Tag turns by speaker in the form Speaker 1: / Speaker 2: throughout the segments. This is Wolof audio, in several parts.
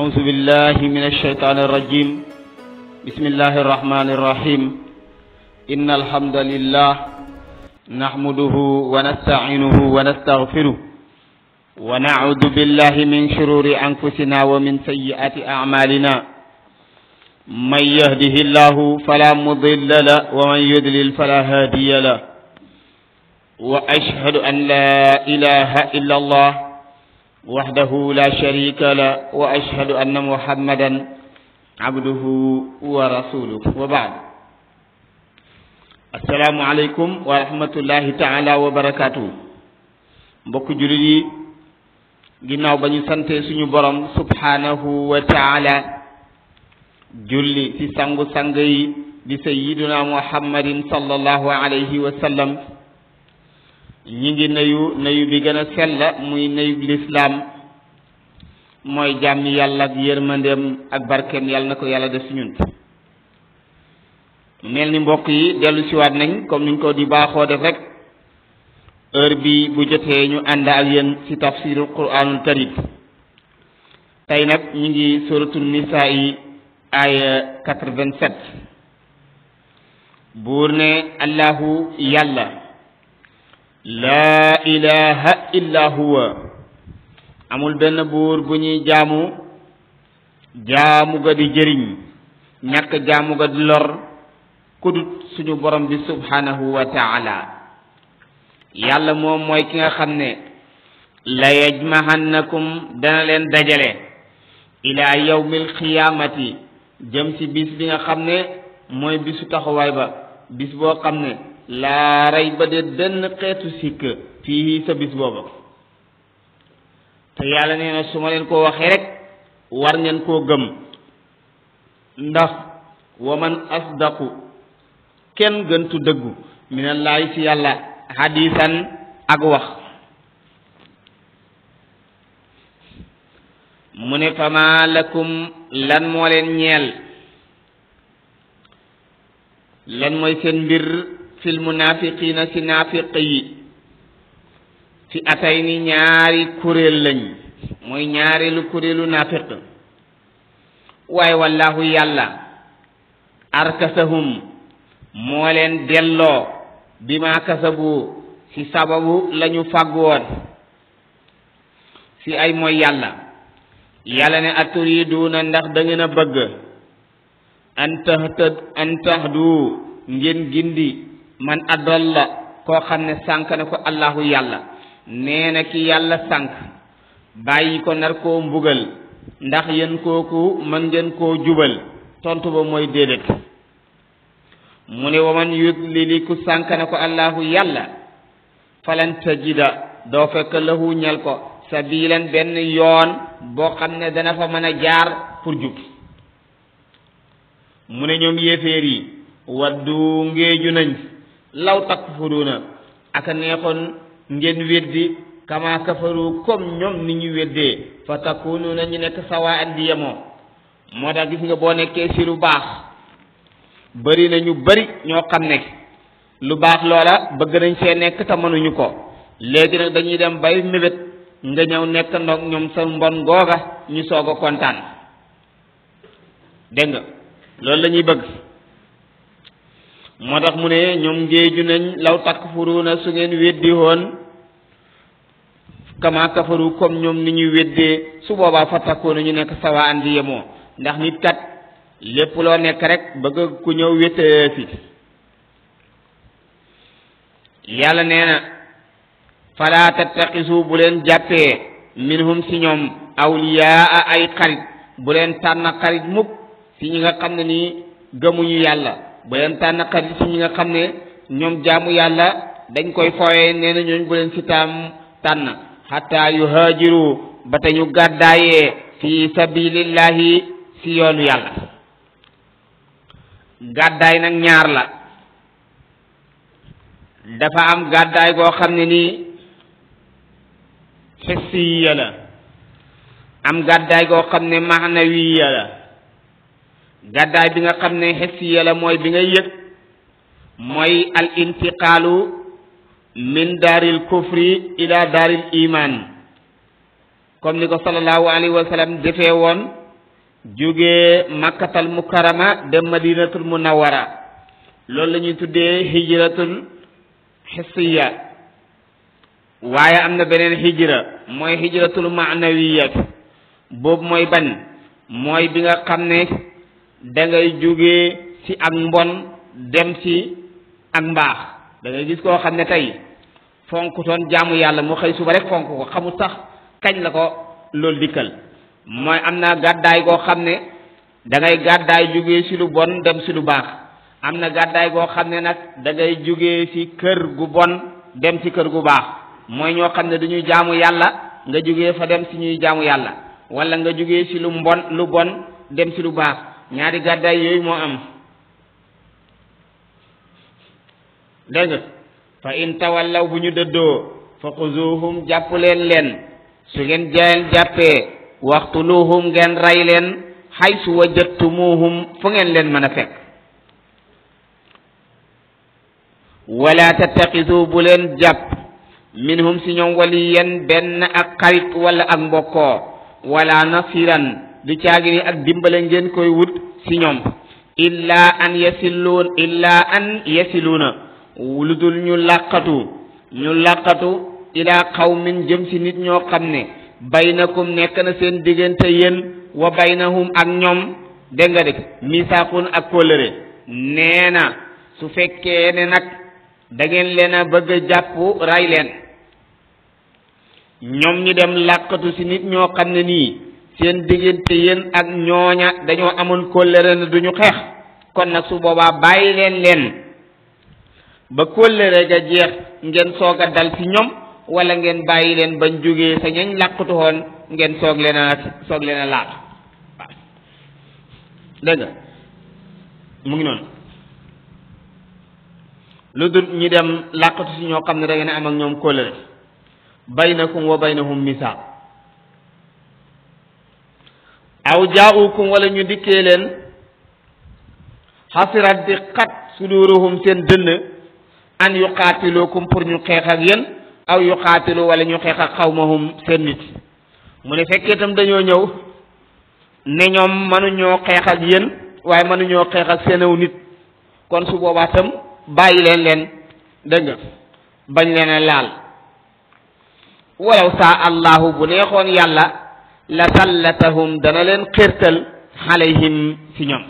Speaker 1: أعوذ بالله من الشيطان الرجيم بسم الله الرحمن الرحيم إن الحمد لله نحمده ونستعينه ونستغفره ونعوذ بالله من شرور أنفسنا ومن سيئات أعمالنا من يهده الله فلا مضل له ومن يضلل فلا هادي له وأشهد أن لا إله إلا الله وحده لا شريك له وأشهد أن محمدا عبده ورسوله وبعد السلام عليكم ورحمة الله تعالى وبركاته mbokk julit yi ginaaw bañu santé suñu borom subhanahu wa ta'ala julli ci sangu sang yi di sayyiduna muhammadin sallallahu alayhi wa sallam ñi ngi nuyu bi gëna sell muy nuyu l'islam moy jamm yalla ak yermandem ak barkem yalla nako yalla def ci ñun melni mbokk yi delu ci wat nañ comme niñ ko di baxo def rek heure bi bu jotté ñu and ak yeen ci tafsirul qur'anul karim tay nak ñi ngi suratul nisaa aya 87 burne allahu yalla la ilaha illa huwa amul benn buur bu ñuy jaamu ga di jëriñ ñàkk jaamu ga di lor kudut suñu borom bi subhanahu wa ta'ala yàlla moom mooy ki nga xam ne la yajmahannakum dana leen dajale ila yawmil qiyamati jëm ci bis bi nga xam ne mooy bisu taxawaay ba bis boo xam ne laa rey ba de benn xeetu sikk fii sa bis booba te yàlla nee na su ma leen ko waxee rek war ngeen koo gëm ndax wa man asdaqu kenn gëntu dëggu minallaahi ci yàlla hadisan ak wax mu ne fama lakum lan moo leen ñeel lan mooy seen mbir fil munafiqina ci nafiq yi fi atayni ñaari kuréel lañ mooy ñaareelu kuréelu nafiq waaye wallahu yàlla arkasahum moo leen delloo bima kasabu ci sababu lañu fàggoon ci ay mooy yàlla ne aturiduna ndax da ngeen a bëgg an tahdu ngeen gindi man adalla koo xam ne sànk na ko allahu yàlla nee na ki yàlla sànk bàyyi ko nar koo mbugal ndax yéen kooku mën ngeen koo jubal tontu ba mooy déedéet mu ne waman yudlili ku sànk na ko allahu yàlla falan tajida doo fekk lahu ñal ko sabilan benn yoon boo xam ne dana fa mën a jaar pour jub mu ne ñoom yéeféer yi waddu ngéeju nañ law takfuruna aka neexoon ngeen weddi kama kafaru comme ñoom ni ñu weddee fa takununa ñu nekk sawaan di yemoo moo tax gis nga boo nekkee ci lu baax bari na ñu bari ñoo xam ne lu baax loola bëgg nañ see nekk te mënuñu ko léegi nag dañuy dem bay mébét nga ñëw nekk ndox ñoom sa mbon googa ñu soog a kontaan dégg nga loolu la ñuy bëgg moo tax mu ne ñoom ngéeju nañ law takfuruna su ngeen weddi woon kama kafaru comme ñoom ni ñu weddee su boobaa fa takkoona ñu nekk sawa andi yemoo ndax nit kat lépp loo nekk rek bëgg ku ñëw wéttee fi yàlla nee na fala tattaqisu bu leen jàppee minhum si ñoom awliyaa ay xarit bu leen tànn xarit mukk si ñi nga xam ne nii gëmuñu yàlla bu leen tànn xarit si ñi nga xam ne ñoom jaamu yàlla dañ koy fooyee nee na ñooñ bu leen si tànn hatta yuhaajiru ba te ñu gàddaayee fi sabilillahi si yoonu yàlla gàddaay nag ñaar la dafa am gàddaay goo xam ne nii hissiya la am gàddaay goo xam ne maanawiya la gàddaay bi nga xam ne hissiya la mooy bi nga yëg mooy al intiqaalu min daaril kufri ila daaril iman comme ni ko sallallahu alayhi wa sallam defee woon jógee makkatal mukarrama dem madinatul munawwara loolu la ñuy tuddee hijratul hissiya waaye am na beneen hijra mooy hijratul maanawiya boobu mooy ban mooy bi nga xam ne da ngay jógee ci ak mbon dem ci ak mbaax da ngay gis koo xam ne tey fonkutoon jaamu yàlla mu xëy suba rek fonk ko xamul sax kañ la ko loolu dikkal mooy am na gàddaay goo xam ne da ngay gàddaay jógee ci lu bon dem ci lu baax am na gàddaay goo xam ne nag da ngay jógee ci kër gu bon dem ci kër gu baax mooy ñoo xam ne duñuy jaamu yàlla nga jógee fa dem ci ñuy jaamu yàlla wala nga jógee ci lu bon dem ci lu baax ñaari gàddaay yooyu moo am dégg nga fa in tawallaw bu ñu dëddoo fa xuzuhum jàpp leen su ngeen jàppee waxtuluhum ngeen rey leen haysu wajadtumuhum fu ngeen leen mën a fekk wala tattaxisu bu leen jàpp minhum si ñoom waliyan benn ak xarit wala ak mbokkoo wala nasiran du caagi ni ak dimbale ngeen koy wut si ñoom illa an yasiluuna lu dul ñu làqatu ila qawmin jëm si nit ñoo xam ne baynakum nekk na seen diggante yéen wa baynahum ak ñoom dégg nga de misaaqun ak kóllëre nee na su fekkee ne nag da ngeen leen a bëgg a jàpp ray leen ñoom ñu dem làqatu si nit ñoo xam ne nii seen diggante yéen ak ñooña dañoo amoon kóllëre ne duñu xeex kon nag su boobaa bàyyi leen ba kóllëre ga jeex ngeen soog a dal si ñoom wala ngeen bàyyi leen bañ jógee sa ñañ làqatu woon ngeen soog leen a laatu waaw dégg nga mu ngi noonu lu dul ñu dem làqatu si ñoo xam ne da ngeen am ak ñoom kóllëre baynakum wa baynahum misaaq aw jaa'ukum wala ñu dikkee leen xasirat di xat suduruhum seen dënn an yuqaatilukum pour ñu xeex ak yéen aw yuqaatilu wala ñu xeex ak xawmahum seen nit mu ne fekkee itam dañoo ñëw ne ñoom mënuñoo xeex ak yéen waaye mënuñoo xeex ak seenaw nit kon su boobaa tam bàyyi leen dégg nga bañ leen a laal walaw saa allahu bu neexoon yàlla la sallatahum dana leen xirtal alayhim si ñoom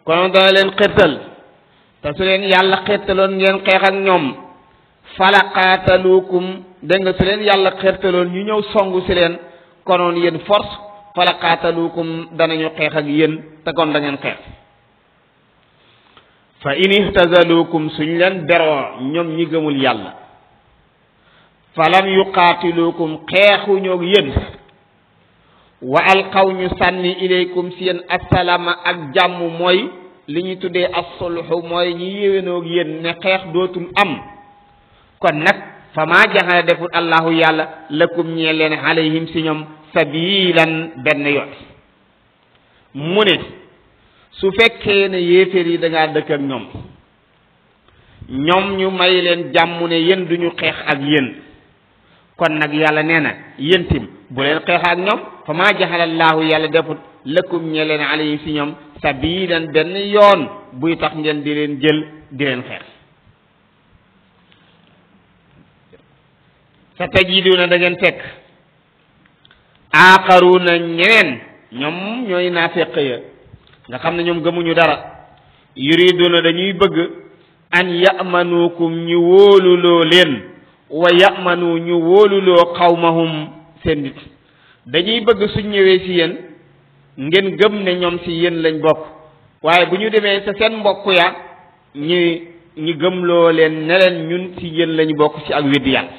Speaker 1: konoon dana leen xirtal te su leen yàlla xirtaloon ngeen xeex ak ñoom fala qaataluukum dégg nga su leen yàlla xirtaloon ñu ñëw songu si leen konoon yéen force fala qaataluukum danañu xeex ak yéen te kon da ngeen xeex fa in ihtazaluukum suñ leen beroo ñoom ñi gëmul yàlla falam yuqaatiluukum xeexuñoog yéen wa alqaw ñu sànni ilaykum si yéen assalama ak jàmm mooy li ñu tuddee as-sulhu mooy ñi yéwénoog yéen ne xeex dootul am kon nag fa maa jaxale deful allahu yàlla lakum ñee leen alayhim si ñoom sabilan benn yoon mu ne su fekkee ne yéeféer yi da ngaa dëkk ak ñoom ñu may leen jàmm ne yéen duñu xeex ak yéen kon nag yàlla nee na yéen tim bu leen xeex ak ñoom fa maa jaxalallaahu yàlla defut lëkkum ñe leen alayhi si ñoom sabilan benn yoon buy tax ngeen di leen jël di leen xeex sa tajiduna da ngeen fekk aaxaruuna ñeneen ñoom ñooy naafeq ya nga xam ne ñoom gëmuñu dara yuriduna dañuy bëgg an ya'manukum ñu wóoluloo leen wa ya'manu ñu wóoluloo qawmahum seen nit dañuy bëgg suñ ñëwee ci yéen ngeen gëm ne ñoom ci yéen lañ bokk waaye bu ñu demee sa seen mbokk ya ñi gëmloo leen ne leen ñun ci yéen lañu bokk ci ak weddi yàlla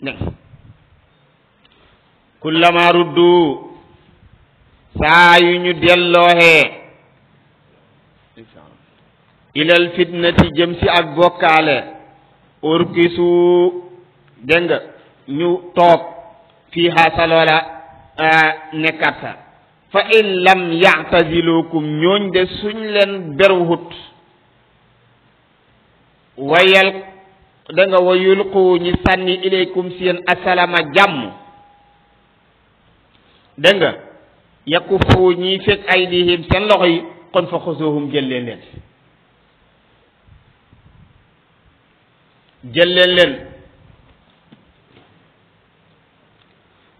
Speaker 1: ne kullama ruddu saa yu ñu dellooxee ilal fitnati jëm ci ak bokkaale urkisu dégg nga ñu toog fii xaasa loola nekkat sa fa in lam ya'tazilukum ñooñ de suñ leen beruwut wayal da nga wayulqu ñi sànni ilaykum si yéen asalama jàmm dégg nga yakufu ñi fekk aydihim seen loxo yi kon fa xusuhum jël leen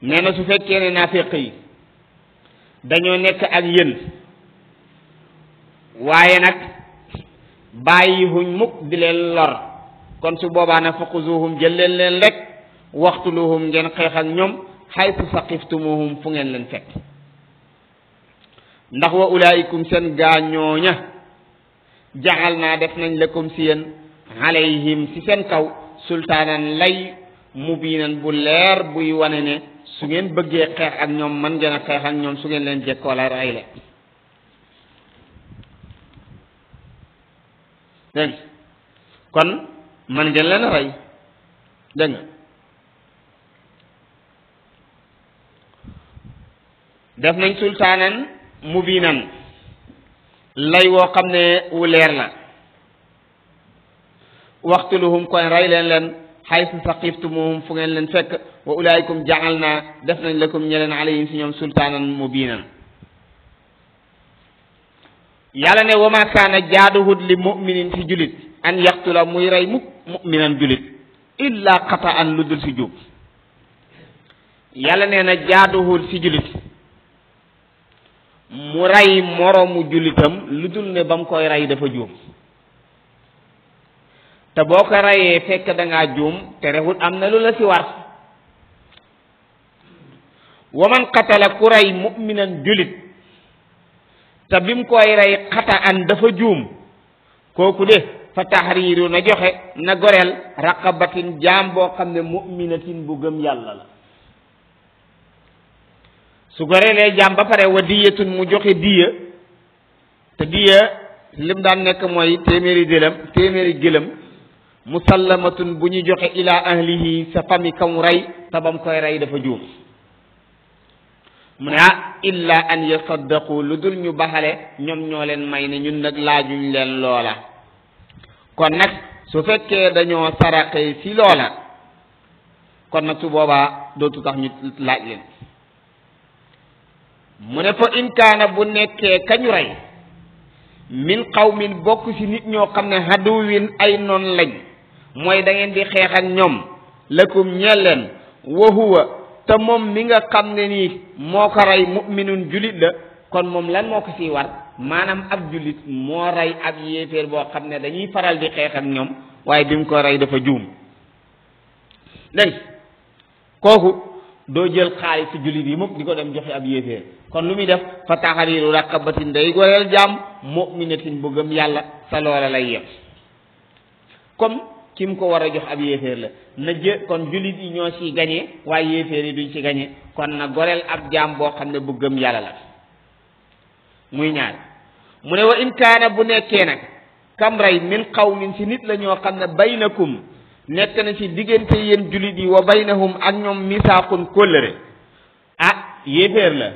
Speaker 1: nee na su fekkee ne naafiq yi dañoo nekk ak yéen waaye nag bàyyi huñ mukk di leen lor kon su boobaa nag fa xusuhum jël leen rek waxtuluhum ngeen xeex ak ñoom xaytu saqiftumuhum fu ngeen leen fekk ndax wa ulaikum seen gaañooña jaxal naa def nañ lakum si yéen alayhim si seen kaw sultaanan lay mubiinan bu leer buy wane ne su ngeen bëggee xeex ak ñoom man ngeen a xeex ak ñoom su ngeen leen jekkoo la rey le dégg kon man ngeen leen a rey dégg nga def nañ sultaanan mubiinan lay woo xam ne wu leer la waxtuluhum kon rey leen xaysu saqiftumuhum fu ngeen leen fekk wa ulaikum jaxal naa def nañ lakum ñeleen alayhim si ñoom sultaanan mubiinan yàlla ne wa ma kaana jaaduhut li muminin si julit an yaxtula muy rey mukk muminan julit illa xata an lu dul si juum yàlla nee na jaaduhut si julit mu rey moroomu julitam lu dul ne ba mu koy rey dafa juum te boo ko reyee fekk dangaa juum te rexut am na lu la si war wa man qatala ku rey muminan julit te bi mu koy rey xata an dafa juum kooku de fa tahriiru na joxe na goreel raqabatin jaam boo xam ne muminatin bu gëm yàlla la su goreelee jaam ba pare wa diyatun mu joxe diya te diya lim daan nekk mooy téeméeri gëlëm musallamatun bu ñu joxe ila ahlihi sa fami kamu rey te bam koy rey dafa juum mu ne illa an yasaddaqu lu dul ñu baxale ñoom ñoo leen may ne ñun nag laajuñ leen loola kon nag su fekkee dañoo saraxe si loola kon nag su boobaa dootu tax ñu laaj leen mu ne fa in kaana bu nekkee kañu rey min qawmin bokk si nit ñoo xam ne haduwin ay noon lañ mooy da ngeen di xeex ak ñoom lakum ñeel leen wa huwa te moom mi nga xam ne nii moo ko rey mu'minun julit la kon moom lan moo ko siy war maanaam ab julit moo rey ab yéeféer boo xam ne dañuy faral di xeex ak ñoom waaye bi mu ko rey dafa juum léegi kooku doo jël xaalis si julit yi mukk di ko dem joxe ab yéeféer kon lu muy def fa tahriiru raqabatin day goreel jaam mu'minatin bu gëm yàlla sa loola lay yem comme ki mu ko war a jox ab yéeféer la na kon julit yi ñoo ciy gañee waaye yéeféer yi duñ ci gañee kon na goreel ab jaam boo xam ne bu gëm yàlla la muy ñaar mu ne wa in kaana bu nekkee nag kam rey min qawmin si nit la ñoo xam ne baynakum nekk na ci diggante yéen julit yi wa baynahum ak ñoom misaaqun kóllëre yéeféer la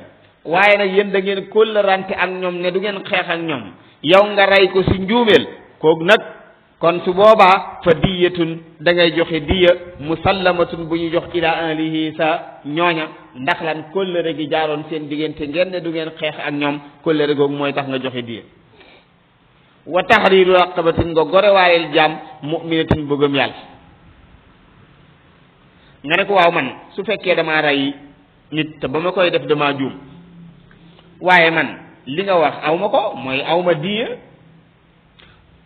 Speaker 1: waaye nag yéen da ngeen kóllërante ak ñoom ne du ngeen xeex ak ñoom yow nga rey ko si njuumeel kooku nag kon su boobaa fa diyatun da ngay joxe diya musallamatun bu ñu jox ila ahlihi sa ñooña ndax lan kóllëre gi jaaroon seen diggante ngeen ne du ngeen xeex ak ñoom kóllëre googu mooy tax nga joxe diya wa tahriiru raqabatin nga gorewaayel jaam mu'minatin bu gëm yàlla nga ne ko waaw man su fekkee damaa rey nit te ba ma koy def damaa juum waaye man li nga wax aw ma ko mooy aw ma diya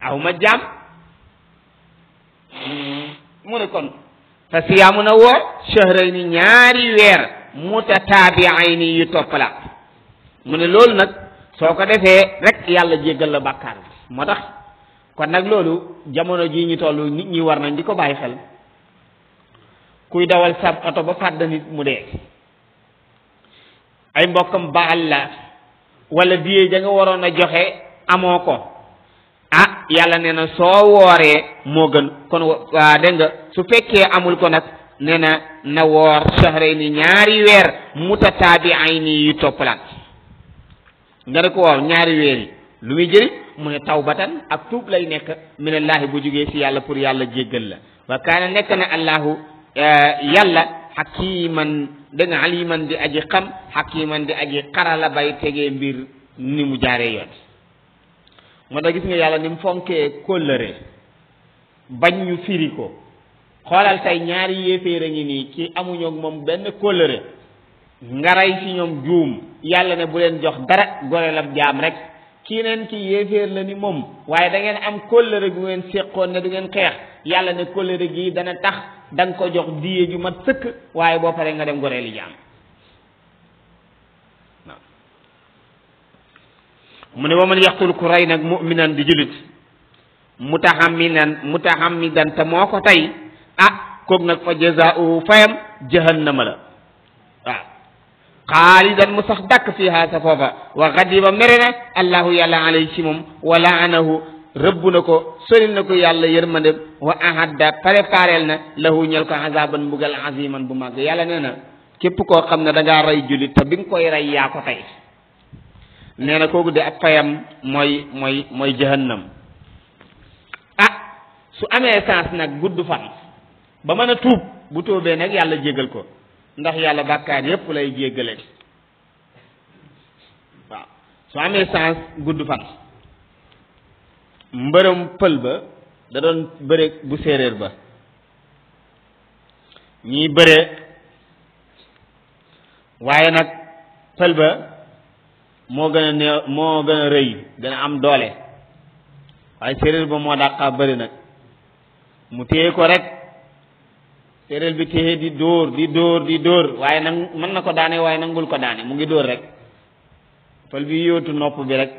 Speaker 1: aw ma jaam mu ne kon fa siyaamu na woor shahrayni ñaari weer mutataabi'ayni yu toppala mu ne loolu nag soo ko defee rek yàlla jéggal la bàkkaar bi moo tax kon nag loolu jamono jii ñu toll nit ñi war nañ di ko bàyyi xel kuy dawal sab oto ba fàdd nit mu dee ay mbokkam baal la wala diye ja nga waroon a joxe amoo ko yàlla nee na soo wooree moo gën kon waa dégg nga su fekkee amul ko nag nee na woor shahrayni ñaari weer mutataabi'ayni yu toppalaan nga ne ko waaw ñaari weer yi lu muy jëriñ mu ne tawbatan ak tuub lay nekk minallahi bu jugee si yàlla pour yàlla jéggal la wa kaana nekk na allahu yàlla hakiman da nga aliman di aji xam hakiman di aji xarala bay tegee mbir ni mu jaaree yoon moo tax gis nga yàlla ni mu fonkee kóllëre bañ ñu firi ko xoolal tey ñaari yéeféer a ngi nii ci amuñu ak moom benn kóllëre nga rey ci ñoom juum yàlla ne bu leen jox dara goreel ab jaam rek kii neen ki yéeféer la ni moom waaye da ngeen am kóllëre gu ngeen séqoon ne du ngeen xeex yàlla ne kóllëre gi dana tax da nga ko jox diye ju mat sëkk waaye boo paree nga dem goreeli jaam waaw mu ne wa man yaqtul ku rey nag mu'minan di julit mutahammidan te moo ko tey kook nag fa jazaa'uhu fayam jahannama la waaw xaalidan mu sax dàkk fiha sa foofa wa ghadiba mere na allahu yàlla alayhi ci moom wa laanahu rëbb na ko soril na ko yàlla yërmande wa ahadda préparel na lahu ñel ko azaban mbugal aziman bu màgg yàlla nee na képp koo xam ne da ngaa rey jullit te bi nga koy rey yaa ko tey nee na kooku de ak fayam mooy jahannam su amee sens nag gudd fan ba mën a tuub bu tuubee nag yàlla jéggal ko ndax yàlla bàkkaar yépp lay jéggale waaw su amee sens gudd fan mbërëm pël ba da doon bëre bu séeréer ba ñii bëre waaye nag pël ba moo gën a néew moo gën a rëy gën a am doole waaye séeréer ba moo dàqaa bëri nag mu téye ko rek séeréer bi téye di dóor waaye nag mën na ko daane waaye nangul ko daane mu ngi dóor rek pël bi yóotu nopp bi rek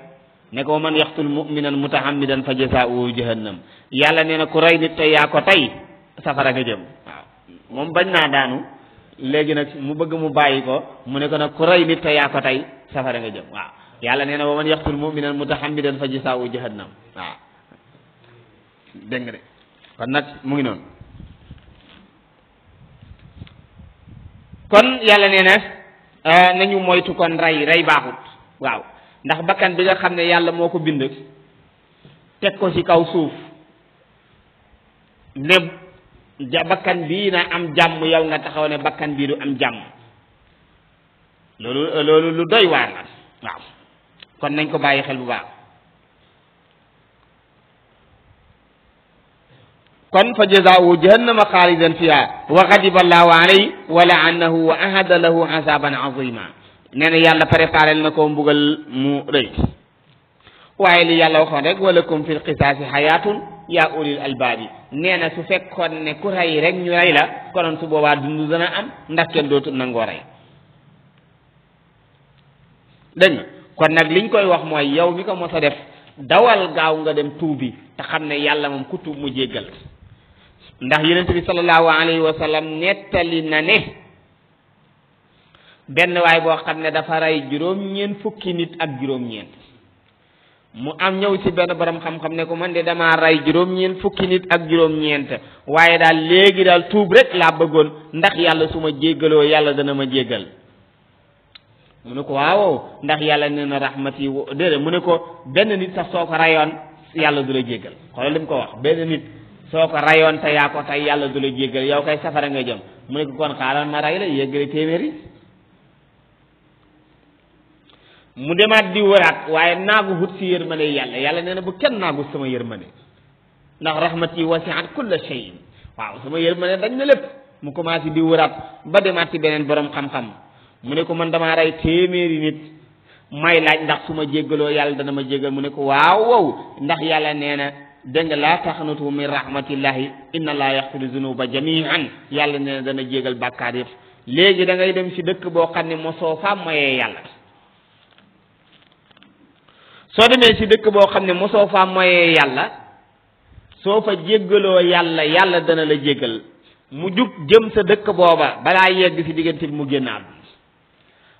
Speaker 1: ne ko man yaxtul mu'minan mutahammidan fa jazaa'uhu jahannam yàlla nee na ku rey nit te yaa ko tey safara nga jëm waaw moom bañ naa daanu léegi nag mu bëgg mu bàyyi ko mu ne ko nag ku rey nit te yaa ko tey safara nga jëm waaw yàlla nee na wa man yaxtul mu'minan mutahammidan fa jazaa'uhu jahannam waaw dégg nga de kon nag mu ngi noonu kon yàlla nee na nañu moytu kon rey baaxut waaw ndax bakkan bi nga xam ne yàlla moo ko bind teg ko ci kaw suuf ne bakkan bii na am jàmm yow nga taxaw ne bakkan bii du am jàmm loolu lu doy waar la waaw kon nañ ko bàyyi xel bu baax kon fa jazaa'uhu jahannama xaalidan fiha wa ghadiba allahu alayhi wa la'anahu wa ahada lahu azaban azima nee na yàlla préparé na ko mbugal mu rëy waaye li yàlla waxoon rek walakum fil qisaasi xayaatun yaa ulil albaabi nee na su fekkoon ne ku rey rek ñu rey la konoon su boobaa dund dana am ndax kenn dootul nangoo rey dégg nga kon nag liñ koy wax mooy yow mi ko mos a def dawal gaaw nga dem tuubi te xam ne yàlla moom ku tuub mu jéggal ndax yonent bi sallallahu alayhi wa sallam nettali na ne benn waay boo xam ne dafa rey juróom-ñeent fukki nit ak juróom-ñeent mu am ñëw ci benn borom xam-xam ne ko man de damaa rey juróom-ñeent fukki nit ak juróom-ñeent waaye daal léegi daal tuub rek laa bëggoon ndax yàlla su ma jéggaloo yàlla dana ma jéggal mu ne ko waaw ndax yàlla nee na rahmati déedéet mu ne ko benn nit sax soo ko rayoon yàlla du la jéggal xoolal li mu ko wax benn nit soo ko rayoon te yaa ko tey yàlla du la jéggal yow kay safara nga jëm mu ne ko kon xaaral ma ray la yéggale téeméeri mu demaat di wëraat waaye naagu hut si yërmande yàlla nee na bu kenn naagu sama yërmande ndax rahmati wasi'at kulla shay'in waaw sama yërmande dañ na lépp mu commencé di wëraat ba demaat ci beneen borom xam-xam mu ne ko man damaa rey téeméeri nit may laaj ndax su ma jéggaloo yàlla dana ma jéggal mu ne ko waaw ndax yàlla nee na dégg nga laa taxnatu min rahmatillahi inna laa yaxfiru zunuba jamian yàlla nee na dana jéggal bàkkaar yëpp léegi da ngay dem ci dëkk boo xam ne mosoo fa moyee yàlla soo demee ci dëkk boo xam ne mosoo fa moyee yàlla soo fa jéggaloo yàlla dana la jéggal mu jug jëm sa dëkk booba balaa yegg ci diggante bi mu génnaat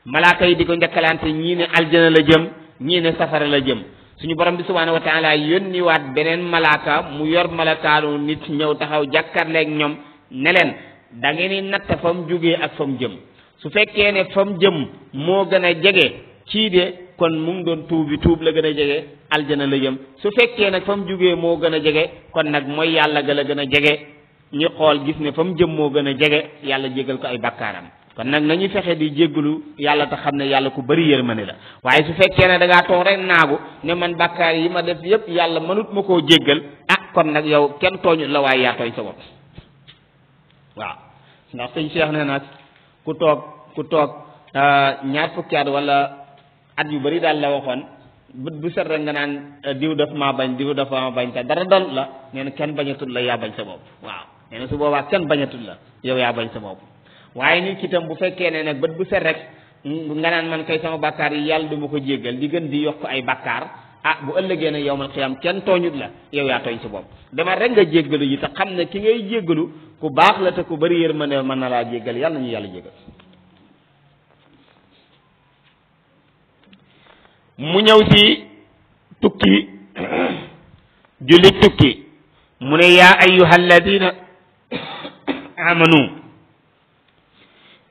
Speaker 1: malaaka yi di ko njëkkalante ñii ne aljana la jëm ñii ne safara la jëm suñu borom bi subhaanahu wa taala yónni waat beneen malaaka mu yor malakaanu nit ñëw taxaw jàkkarleeg ñoom ne leen da ngeen di natt fa mu jógee ak fa mu jëm su fekkee ne fa mu jëm moo gën a jege kii de kon mu ngi doon tuub la gën a jege aljana la jëm su fekkee nag fa mu jógee moo gën a jege kon nag mooy yàlla ga la gën a jege ñu xool gis ne fa mu jëm moo gën a jege yàlla jégal ko ay bakkaaram kon nag nañu fexe di jéggalu yàlla te xam ne yàlla ku bari yërmande la waaye su fekkee ne da ngaa toog rek naagu ne man bakkaar yi ma def yépp yàlla mënut ma koo jéggal ah kon nag yow kenn tooñut la waaye yaa tooñ sa bopp waaw ndax sëñ Cheikh ne nag ku toog ñaar fukki at wala at yu bari daal la waxoon bët bu set rek nga naan diw daf maa bañ te dara dal la nee na kenn bañatul la yaa bañ sa bopp waaw nee na su boobaa kenn bañatul la yow yaa bañ sa bopp waaye nit ki tam bu fekkee ne nag bët bu set rek nga naan man kay sama bakkaar yi yàlla du ma ko jéggal di gën di yokk ay bakkaar ah bu ëllëgee ne yowmal xiyaam kenn tooñut la yow yaa tooñ sa bopp demal rek nga jéggalu yi te xam ne ki ngay jéggalu ku baax la te ku bari yërmande mën na laa jéggal yàlla ñu yàlla jéggal mu ñëw ci tukki julli tukki mu ne yaa ayyuha alladina amanu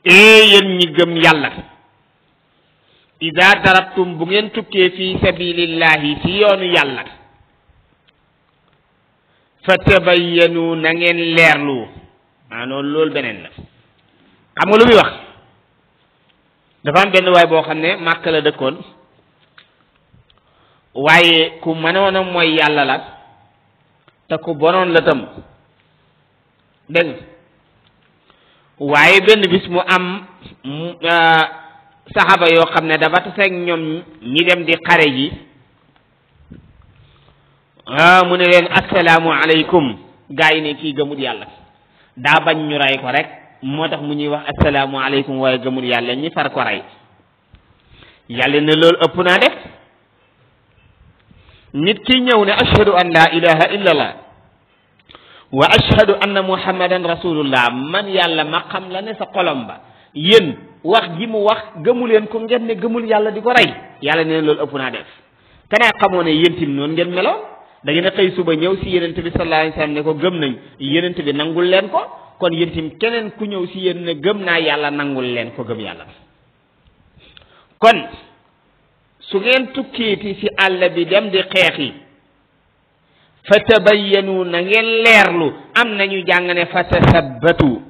Speaker 1: yéen ñi gëm yàlla ida darabtum bu ngeen tukkee fi sabilillahi ci yoonu yàlla fa tabayyanu na ngeen leerlu noonu loolu beneen la xam nga lu muy wax dafa am benn waay boo xam ne màkk la dëkkoon waaye ku mënoon a mooy yàlla la te ku bonoon la tam dégg waaye benn bis mu am saxaaba yoo xam ne dafa taseeg ñoom ñi dem di xare ji mu ne leen assalaamu aleykum gaa yi ne kii gëmul yàlla daa bañ ñu rey ko rek moo tax mu ñuy wax assalaamu aleykum waaye gëmul yàlla ñi far ko rey yàlla ne loolu ëpp naa def nit ki ñëw ne ashhadu an la ilaha illa allah wa ashhadu anna muhammadan rasulullah man yàlla ma xam la ne sa xolom ba yéen wax gi mu wax gëmu leen ko ngeen ne gëmul yàlla di ko rey yàlla ne loolu ëpp naa def kanaa xamoo ne yéen tim noonu ngeen meloon da ngeen a xëy suba ñëw si yenente bi sallallahu alayhi wasallam ne ko gëm nañ yenente bi nangul leen ko kon yéen tim keneen ku ñëw si yéen ne gëm naa yàlla nangul leen ko gëm yàlla kon su ngeen tukkiiti ci àll bi dem di xeexi fa tabayyanu na ngeen leerlu am nañu jàng ne fa tasabbatu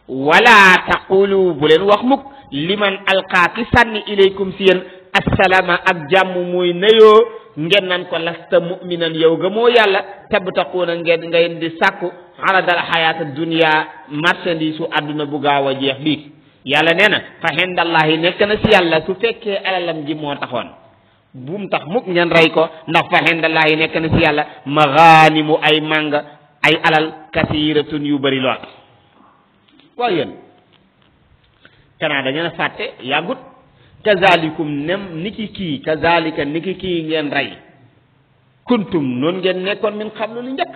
Speaker 1: wala taqulu bu leen wax mukk liman alqaaki sànni ilaykum ci yéen assalama ak jàmm mooy nayoo ngeen nan ko lasta mu'minan yow gëmoo yàlla tabtaquuna ngeen di sàkku aradal xayaata dunya marchandise su àdduna bu gaaw a jeex bi yàlla nee na fa hindallahi nekk na ci yàlla su fekkee alalam ji moo taxoon buum tax mukk ngeen rey ko ndax fa hindallahi nekk na ci yàlla maganimu ay mànga ay alal kasiratun yu bari lool waaw yéen kanaa da ngeen a fàtte yàggut kazalikum nem niki kii kazalika niki kii ngeen rey kuntum noonu ngeen nekkoon min xablu lu njëkk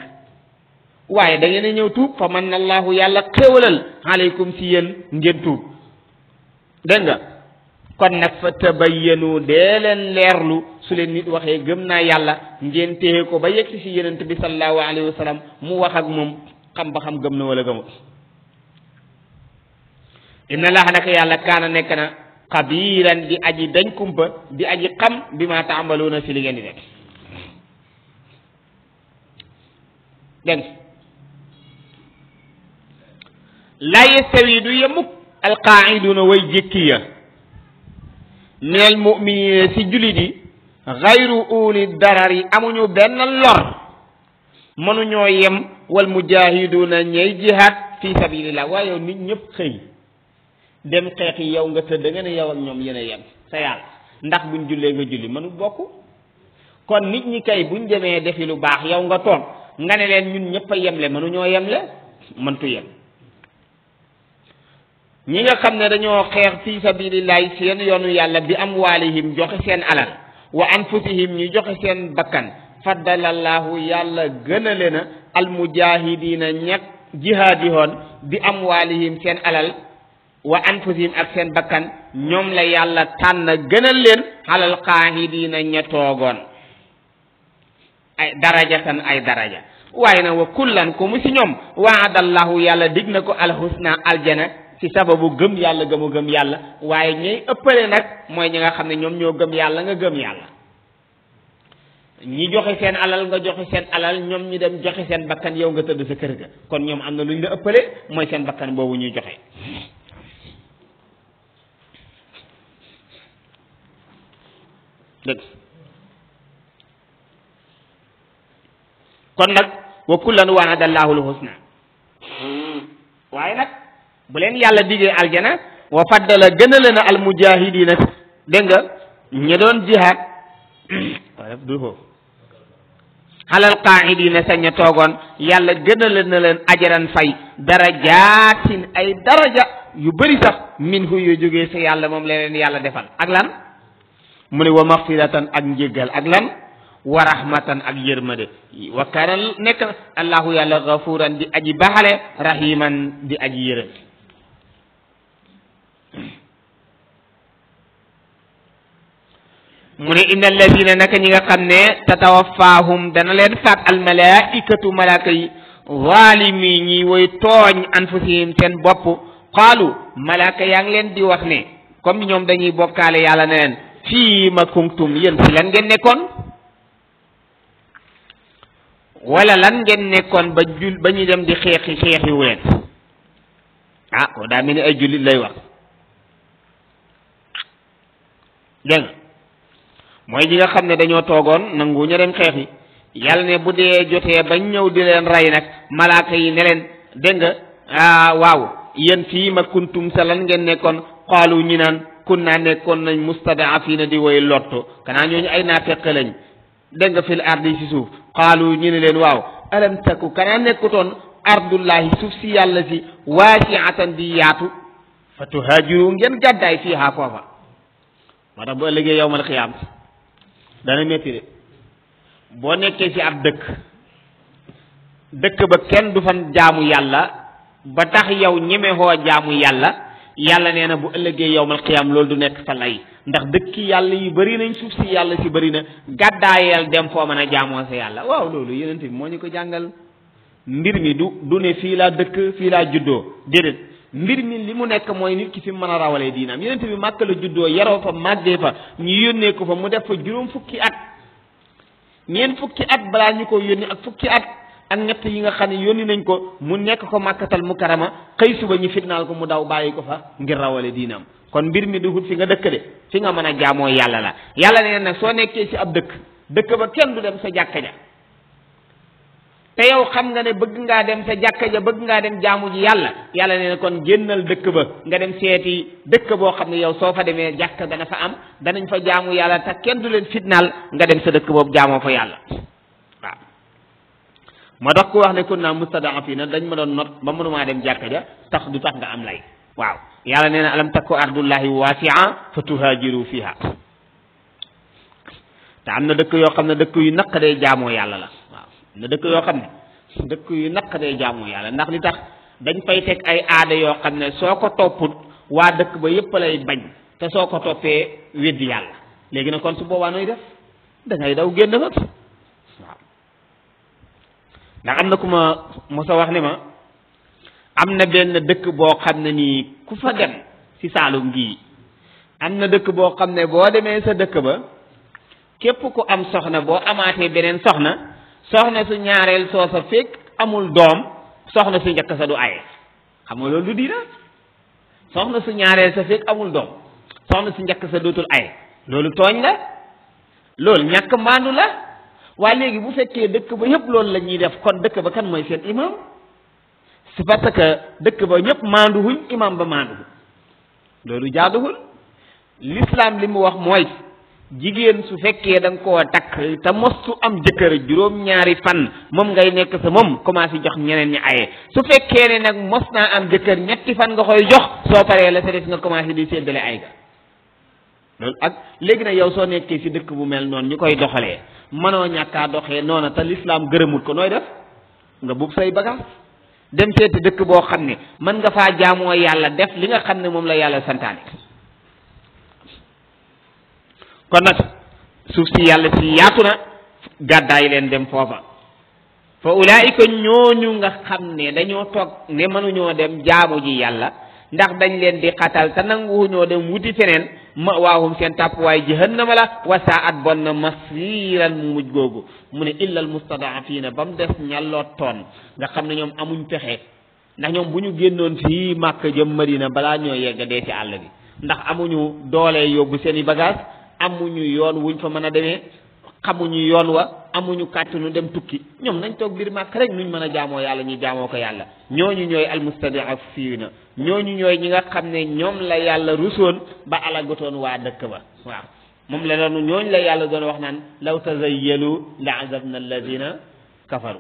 Speaker 1: waaye da ngeen a ñëw tuub fa man allahu yàlla xéewalal aleykum ci yéen ngeen tuub dégg nga kon nag fa tabayyanu dee leen leerlu su leen nit waxee gëm naa yàlla ngeen téye ko ba yegsi ci yenent bi sallallahu alayhi wa sallam mu wax ak moom xam ba xam gëm na wala gëmul inna allaha naka yàlla kaana nekk na xabiiran di aji dañ kumpa di aji xam bi ma taamaluuna ci li ngeen di def dégg laa yastawi du yemuk alqaaiduna way jékki ya minal muminina ci jullit yi xayru uli darari amuñu benn lor mënuñoo yem wal mujahiduna ñay jihaad fi sabilillah waaye yow nit ñëpp xëy dem xeex yi yow nga tëdd nga ne yow ak ñoom yéen a yem sa yàlla ndax buñ jullee nga julli mënu bokk kon nit ñi kay buñ demee defi lu baax yow nga toog nga ne leen ñun ñëpp a yemle mënuñoo yemle mëntu yem ñi nga xam ne dañoo xeex fi sabilillahi seen yoonu yàlla bi amwaalihim joxe seen alal wa anfusihim ñu joxe seen bakkan faddalallahu yàlla gënale na almujahidina ñeg jihaadi hoon bi amwaalihim seen alal wa anfusihim ak seen bakkan ñoom la yàlla tànn gënal leen alal qaahidina ña toogoon ay darajatan ay daraja waaye nag wa kullan ko mu si ñoom waadallahu yàlla dig na ko alhusna aljana ci sababu gëm yàlla gëm yàlla waaye ñay ëppale nag mooy ñi nga xam ne ñoom ñoo gëm yàlla nga gëm yàlla ñi joxe seen alal nga joxe seen alal ñoom ñu dem joxe seen bakkan yow nga tëdd sa kër ga kon ñoom am na lu ñu la ëppale mooy seen bakkan boobu ñuy joxe dëgg kon nag wa kullan wa'ada Allahu al-husna waaye nag bu leen yàlla digee aljana wa faddala gënale na al mujahidina dégg nga ñi doon jihaad wala du foofu xalal qaa'idina sa ña toogoon yàlla gënale na leen ajaran fay darajaatin ay daraja yu bëri sax minhu yu jógee sa yàlla moom la leen yàlla defal ak lan mu ne wa maxfiratan ak njéggal ak lan wa rahmatan ak yërmande wa kaana nekk allahu yàlla gafuran di aji baxale rahiman di aji yërëm mu ne inna alladina naka ñi nga xam ne tatawaffahum dana leen faat almalaikatu malaaka yi zalimi ñi woy tooñ anfusihim seen bopp qaalu malaaka yaa ngi leen di wax ne comme ñoom dañuy bokkaale yàlla ne leen fii ma kuntum yéen si lan ngeen nekkoon wala lan ngeen nekkoon ba ñuy dem di xeexi wu leen ko daa mel ni ay jullit lay wax dégg nga mooy ñi nga xam ne dañoo toogoon nangu ñu dem xeexi yàlla ne bu dee jotee bañ ñëw di leen rey nag malaaka yi ne leen dégg nga waaw yéen fii ma kuntum sa lan ngeen nekkoon xaalu ñi naan kunna nekkoon nañ mustada'afina di woy lotto kanaa ñooñu ay naafeq lañ dégg nga fil ardi si suuf xaalu ñu ne leen waaw alam taku kanaa nekkutoon ardullahi suuf si yàlla si waasi'atan di yaatu fa tuhaajiru ngeen gàddaay fiihaa foofa moo tax bu ëllëgee yawmal xiyaam dana metti de boo nekkee ci ab dëkk ba kenn du fan jaamu yàlla ba tax yow ñemexoo jaamu yàlla yàlla nee na bu ëllëgee yawmal xiyaam loolu du nekk sa lay ndax dëkki yàlla yi bëri nañ suuf si yàlla si bëri na gàddaayeel dem foo mën a jaamoo sa yàlla waaw loolu yeneen bi moo ñu ko jàngal mbir mi du ne fii laa dëkk fii laa juddoo déedéet mbir mi li mu nekk mooy nit ki fi mën a rawalee diinaam yeneen bi màkk la juddoo yaroo fa màggee fa ñu yónnee ko fa mu def fa juróom fukki at ñeent fukki at balaa ñu ko yónni ak fukki at ak ñett yi nga xam ne yónni nañ ko mu nekk ko màkkatal mukarama xëy suba ñu fitnaal ko mu daw bàyyi ko fa ngir rawale diinaam kon mbir mi duhut fi nga dëkk de fi nga mën a jaamoo yàlla la yàlla nee nag soo nekkee ci ab dëkk ba kenn du dem sa jàkka ja te yow xam nga ne bëgg ngaa dem sa jàkka ja bëgg ngaa dem jaamu ji yàlla nee na kon génnal dëkk ba nga dem seeti dëkk boo xam ne yow soo fa demee jàkka dana fa am danañ fa jaamu yàlla te kenn du leen fitnaal nga dem sa dëkk boobu jaamoo fa yàlla waaw moo tax ku wax ne kunna mustada'afina dañ ma doon not ba mënumaa dem jàkka ja tax du tax nga am lay waaw yàlla nee na alam takku ardullahi wasi'a fa tuhaajiru fiha te am na dëkk yoo xam ne dëkk yu naq day jaamoo yàlla la waaw na dëkk yoo xam ne dëkk yu naq day jaamoo yàlla ndax li tax dañ fay teg ay aada yoo xam ne soo ko topput waa dëkk ba yépp lay bañ te soo ko toppee weddi yàlla léegi nag kon su boobaa nooy def da ngay daw génn fa waaw ndax am na ku ma mosa wax ne ma am na benn dëkk boo xam ne nii ku fa dem ci Saalum gii am na dëkk boo xam ne boo demee sa dëkk ba képp ku am soxna boo amaatee beneen soxna su ñaareel soo sa fekk amul doom soxna su njëkk sa du aye xam nga loolu du diina soxna su ñaareel sa fekk amul doom soxna su njëkk sa dootul aye loolu tooñ la loolu ñàkk maandu la waaye léegi bu fekkee dëkk ba yépp loolu la ñuy def kon dëkk ba kan mooy seen imam c'est parce que dëkk ba ñëpp maanduwuñ imam ba maanduwul loolu jaaduwul l'islam li mu wax mooy jigéen su fekkee da nga koo takk te mostu am jëkkër juróom-ñaari fan moom ngay nekk sa moom commencé jox ñeneen ñi aye su fekkee ne nag mos naa am jëkkër ñetti fan nga koy jox soo paree la sa des nga commencé di séddale ay ga loolu ak léegi nag yow soo nekkee ci dëkk bu mel noonu ñu koy doxalee mënoo ñàkkaa doxee noona te l'islam gërëmut ko nooy def nga buub say bagage dem seeti dëkk boo xam ne mën nga faa jaamoo yàlla def li nga xam ne moom la yàlla santaane kon nag suuf si yàlla si yaatu na gàddaay leen dem foofa fa ulaayika ñooñu nga xam ne dañoo toog ne mënuñoo dem jaamu ji yàlla ndax dañ leen di xatal te nanguwuñoo dem wuti feneen ma waahum seen tàppuwaay jahannama la wa saat bon na masiran mu mujj googu mu ne illa al mustadafina ba mu des ñallottoon nga xam ne ñoom amuñ pexe ndax ñoom bu ñu génnoon fii Màkka jëm Madina balaa ñoo yegg dee ci àll bi ndax amuñu doole yóbbu seen i bagage amuñu yoon wuñ fa mën a demee xamuñu yoon wa amuñu kàttanu dem tukki ñoom nañ toog biir Màkka rek nuñ mën a jaamoo yàlla ñu jaamoo ko yàlla ñooñu ñooy almustad'afiina ñooñu ñooy ñi nga xam ne ñoom la yàlla rusoon ba alagutoon waa dëkk ba waaw moom la doon ñooñu la yàlla doon wax naan law tazayyalu la azabna alladina kafaru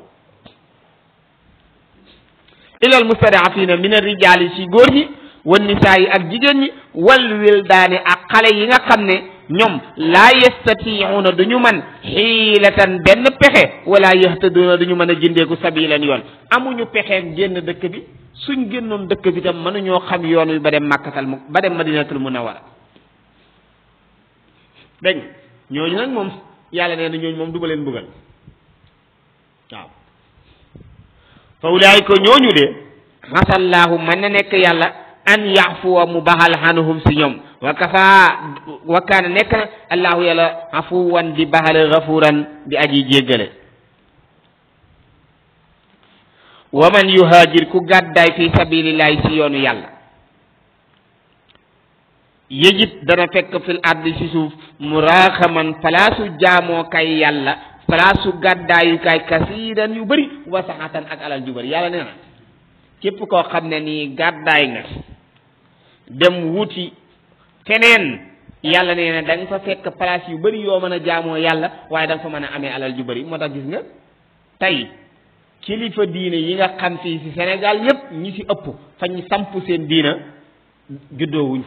Speaker 1: ila almustad'afiina min arrijaali ci góor ñi wan nisaa yi ak jigéen ñi wal wildaani ak xale yi nga xam ne ñoom laa yastatii'uuna duñu man xiilatan benn pexe wala yahtaduuna duñu mën a jëndeeku sabilan yoon amuñu pexeem génn dëkk bi suñ génnoon dëkk bi tam mënuñoo xam yoon wi ba dem ba dem madinatul munawwara dégg ñooñu nag moom yàlla nee na ñooñu moom du ma leen bëggal waaw fa ulaayika ñooñu de masallaahu mën na nekk yàlla an yaafuwa mu baxal xanuhum si ñoom wa kaana nekk na allahu yàlla afuwan di baxal gafuran di aji jéggale wa man yuhaajir ku gàddaay fi sabilillahi si yoonu yàlla yejit dana fekk fil ardi si suuf muraaxaman palaasu jaamoo kay yàlla palaasu gàddaayu kay kasiiran yu bëri wa saxatan ak alal ju bëri yàlla nee na képp koo xam ne nii gàddaay nga dem wuti feneen yàlla nee na da nga fa fekk place yu bëri yoo mën a jaamoo yàlla waaye da nga fa mën a amee alal ju bëri moo tax gis nga tey kilifa diine yi nga xam fii ci Sénégal yépp ñi ci ëpp fañ samp seen diina juddoowuñ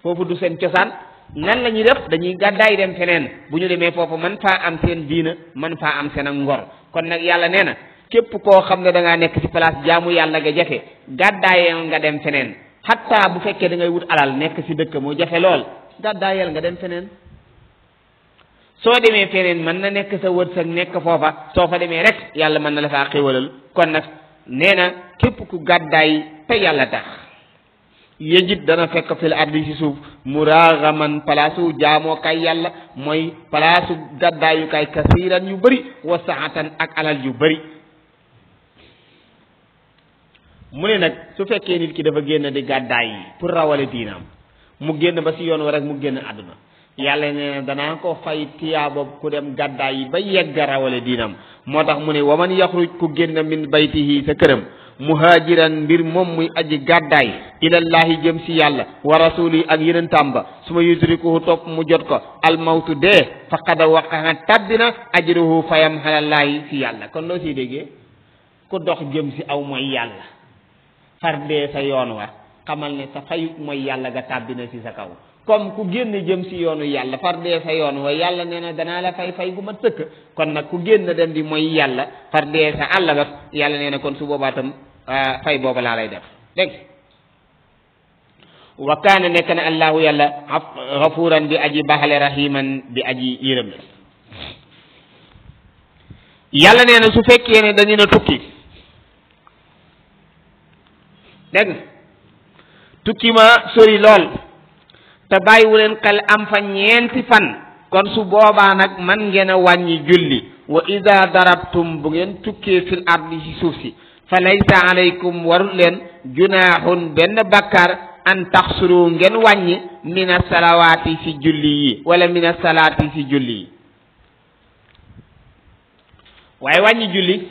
Speaker 1: foofu du seen cosaan nan la ñuy def dañuy gàddaay dem feneen bu ñu demee foofu man faa am seen diina man faa am seen ak ngor kon nag yàlla nee na képp koo xam ne da ngaa nekk ci place jaamu yàlla nga jafe gàddaayeel nga dem feneen hatta bu fekkee da ngay wut alal nekk ci dëkk moo jafe lool gàddaayeel nga dem feneen soo demee feneen mën na nekk sa wërsëg nekk foofa soo fa demee rek yàlla mën na la faa xéwalal kon nag nee na képp ku gàddaay te yàlla tax yejit dana fekk fil ardi ci suuf muragaman palaasu jaamoo kay yàlla mooy palaasu gàddaayu kay kasiiran yu bëri wa saatan ak alal yu bëri mu ne nag su fekkee nit ki dafa génn di gàddaay yi pour rawale diinaam mu génn ba ci yoon wa rek mu génn àdduna yàlla ne danaa ko fay tiyaaba ku dem gàddaay yi ba yegg rawale diinam moo tax mu ne waman yaxruj ku génn min baytihi sa këram muhaajiran mbir moom muy aji gàddaay ilallahi jëm si yàlla wa rasuli ak yeneen tàmba su ma yudrikuhu topp mu jot ko almawtu dee faqad waqa'a tabbina ajruhu fayam xalallaahi si yàlla kon loo siy déggee ku dox jëm si aw mooy yàlla far dee sa yoon wa xamal ne sa fayut mooy yàlla ga tàbbina si sa kaw comme ku génn jëm si yoonu yàlla far dee sa yoon wa yàlla nee na danaa la fay gu ma tëkk kon nag ku génn dem di mooy yàlla far dee sa àll ba yàlla nee na kon su boobaa tam fay booba laa lay def dégg wa kaana nekk na allahu yàlla gafuran di aji baxale rahiman di aji yërëm la yàlla nee na su fekkee ne dañu na tukki dégg tukki ma sori lool te bàyyiwu leen xel am fa ñeenti fan kon su boobaa nag man ngeen a wàññi julli wa ida darabtum bu ngeen tukkee fil ardi ci suuf si fa laysa alaykum warul leen junaaxun benn bakkar an taxsuru ngeen wàññi mina salawaati ci julli yi wala mina salaati ci julli yi waaye wàññi julli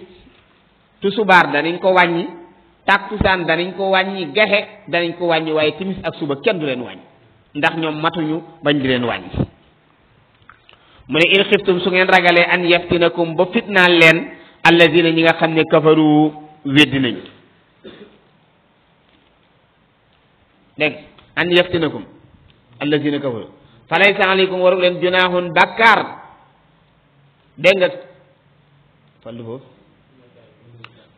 Speaker 1: tusubaar danañ ko wàññi takkusaan danañ ko wàññi gexe danañ ko wàññi waaye timis ak suba kenn du leen wàññi ndax ñoom matuñu bañ di leen wàññi mu ne in xiftum su ngeen ragalee an yaftinakum ba fitnaal leen allazina ñi nga xam ne kafaru weddi nañ dégg an yaftinakum allazina kafaru fa laysa alaykum waru leen junaaxun bakkaar dégg nga fallu foofu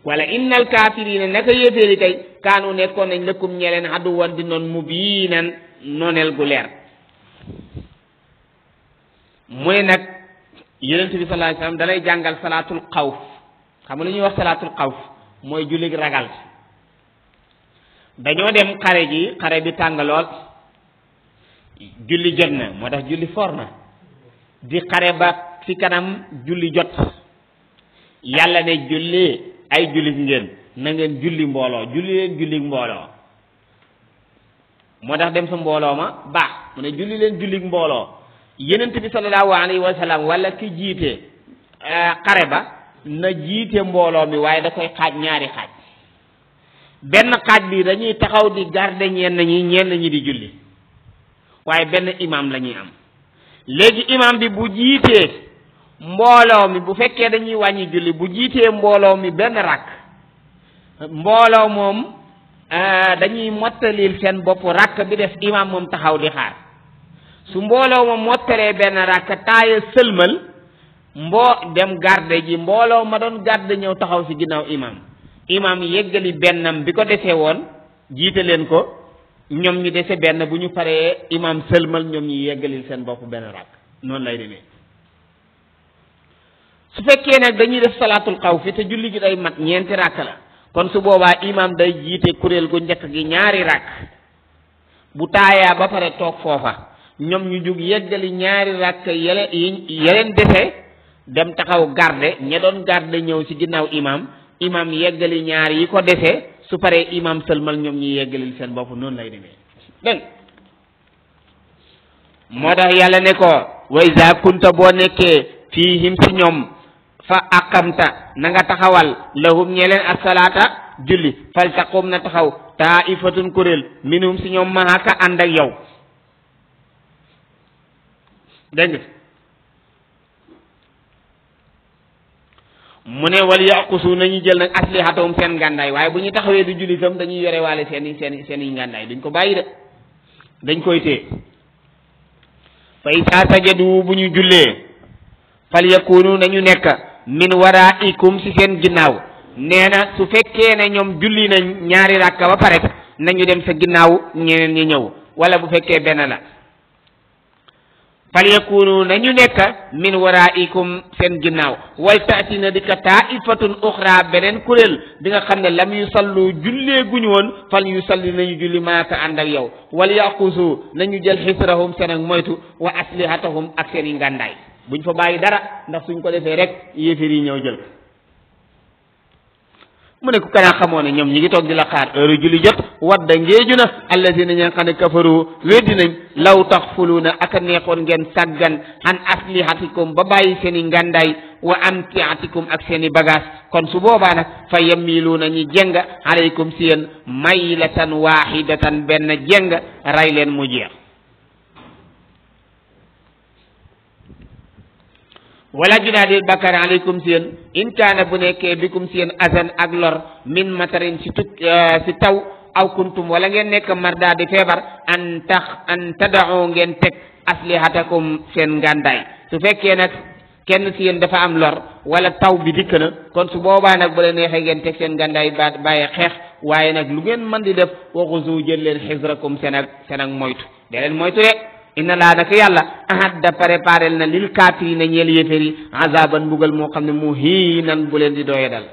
Speaker 1: wala innal kaafirina naka yéeféeri tey kaanu nekkoon nañ lëkkum ñeleen aduwan di noon mubiinan nooneel gu leer mu ne nag yonent bi sallallahu alayhi wasallam dalay jàngal salaatul xawf xam nga lu ñuy wax salaatul xawf mooy jullig ragal dañoo dem xare ji xare bi tàng lool julli jot na moo tax julli for na di xare ba fi kanam julli jot yàlla ne julli ay jullit ngeen na ngeen julli mbooloo julli leen julli mbooloo moo tax dem sa mbooloo ma baax mu ne julli leen julli mbooloo yenent bi sallallahu alayhi wa sallam wala ki jiite xare ba na jiite mbooloo mi waaye da koy xaaj ñaari xaaj benn xaaj bi dañuy taxaw di garder ñenn ñi di julli waaye benn imam la ñuy am léegi imam bi bu jiitee mbooloo mi bu fekkee dañuy wàññi julli bu jiitee mbooloo mi benn rakk mbooloo moom dañuy mottalil seen bopp rakk bi def imam moom taxaw di xaar su mbooloo moom mottalee benn rakk taaya sëlmal dem garde ji mbooloo ma doon garde ñëw taxaw ci ginnaaw imam yeggali bennam bi ko desee woon jiite leen ko ñoom ñu dese benn bu ñu paree imam sëlmal ñoom ñu yeggalil seen bopp benn rakk noonu lay demee su fekkee nag dañuy def salaatul xawfi te julli gi day mat ñeenti rakk la kon su boobaa imam day jiite kuréel gu njëkk gi ñaari rakk bu taayaa ba pare toog foofa ñoom ñu jug yeggali ñaari rakk yeleen dese dem taxaw garde ña doon garde ñëw ci ginnaaw imam yeggali ñaar yi ko dese su paree imam sëlmal ñoom ñi yeggalil seen bopp noonu lay demee dégg moo tax yàlla ne ko wa iza kunta boo nekkee fiihim ci ñoom fa aqamta na nga taxawal lahum ñeleen as-salaata julli fal taqum na taxaw taifatun kuréel minhum ci ñoom mahaka ànd ak yow dégg nga mu ne wal yaqusu nañu jël nag aslihatahum seen ngàndaay waaye bu ñu taxawee di julli itam dañuy yore waale seeni ngàndaay duñ ko bàyyi de dañ koy téye fa isa sajadu bu ñu jullee fal yakunu nañu nekk min waraikum ci seen ginnaaw nee na su fekkee ne ñoom julli nañ ñaari rakka ba pare nañu dem sa ginnaaw ñeneen ñi ñëw wala bu fekkee benn la fal yakunu nañu nekk min waraikum seen ginnaaw wal taati na di ka taifatun uxra beneen kuréel bi nga xam ne lam yu sallu jullee guñu woon fal yu salli nañu julli maaka ànd ak yow wal yaqusu nañu jël xisrahum seen ak moytu wa aslihatahum ak seen i ngàndaay buñ fa bàyyi dara ndax suñ ko defee rek yéeféer yi ñëw jël mu ne ku kanaa xamoo ne ñoom ñi ngi toog di la xaar heure julli jot wadda ngeeju na alladina ña nga xam ne kafaru weddi nañ law taxfuluuna aka neexoon ngeen sàggan an aslihatikum ba bàyyi seen i ngàndaay wa amtiatikum ak seen i bagage kon su boobaa nag fa yamiluuna ñi jeng alaykum si yéen maylatan wahidatan benn jeng ray leen mu jeex wala junaadil bakar alaykum si yéen in kaana bu nekkee bikum si yéen azan ak lor min matarin si taw aw kuntum wala ngeen nekk marda di feebar an tada'u ngeen teg aslihatakum seen ngàndaay su fekkee nag kenn si yéen dafa am lor wala taw bi dikk na kon su boobaa nag bu la neexee ngeen teg seen ngàndaay bàyyi xeex waaye nag lu ngeen mën di def waxusu jël leen xisrakum seen ak moytu de leen moytu de inna laa naka yàlla ahadda préparel na lil kaafirina ñeel yéeféer yi azaban mbugal moo xam ne muhiinan bu leen di doye dal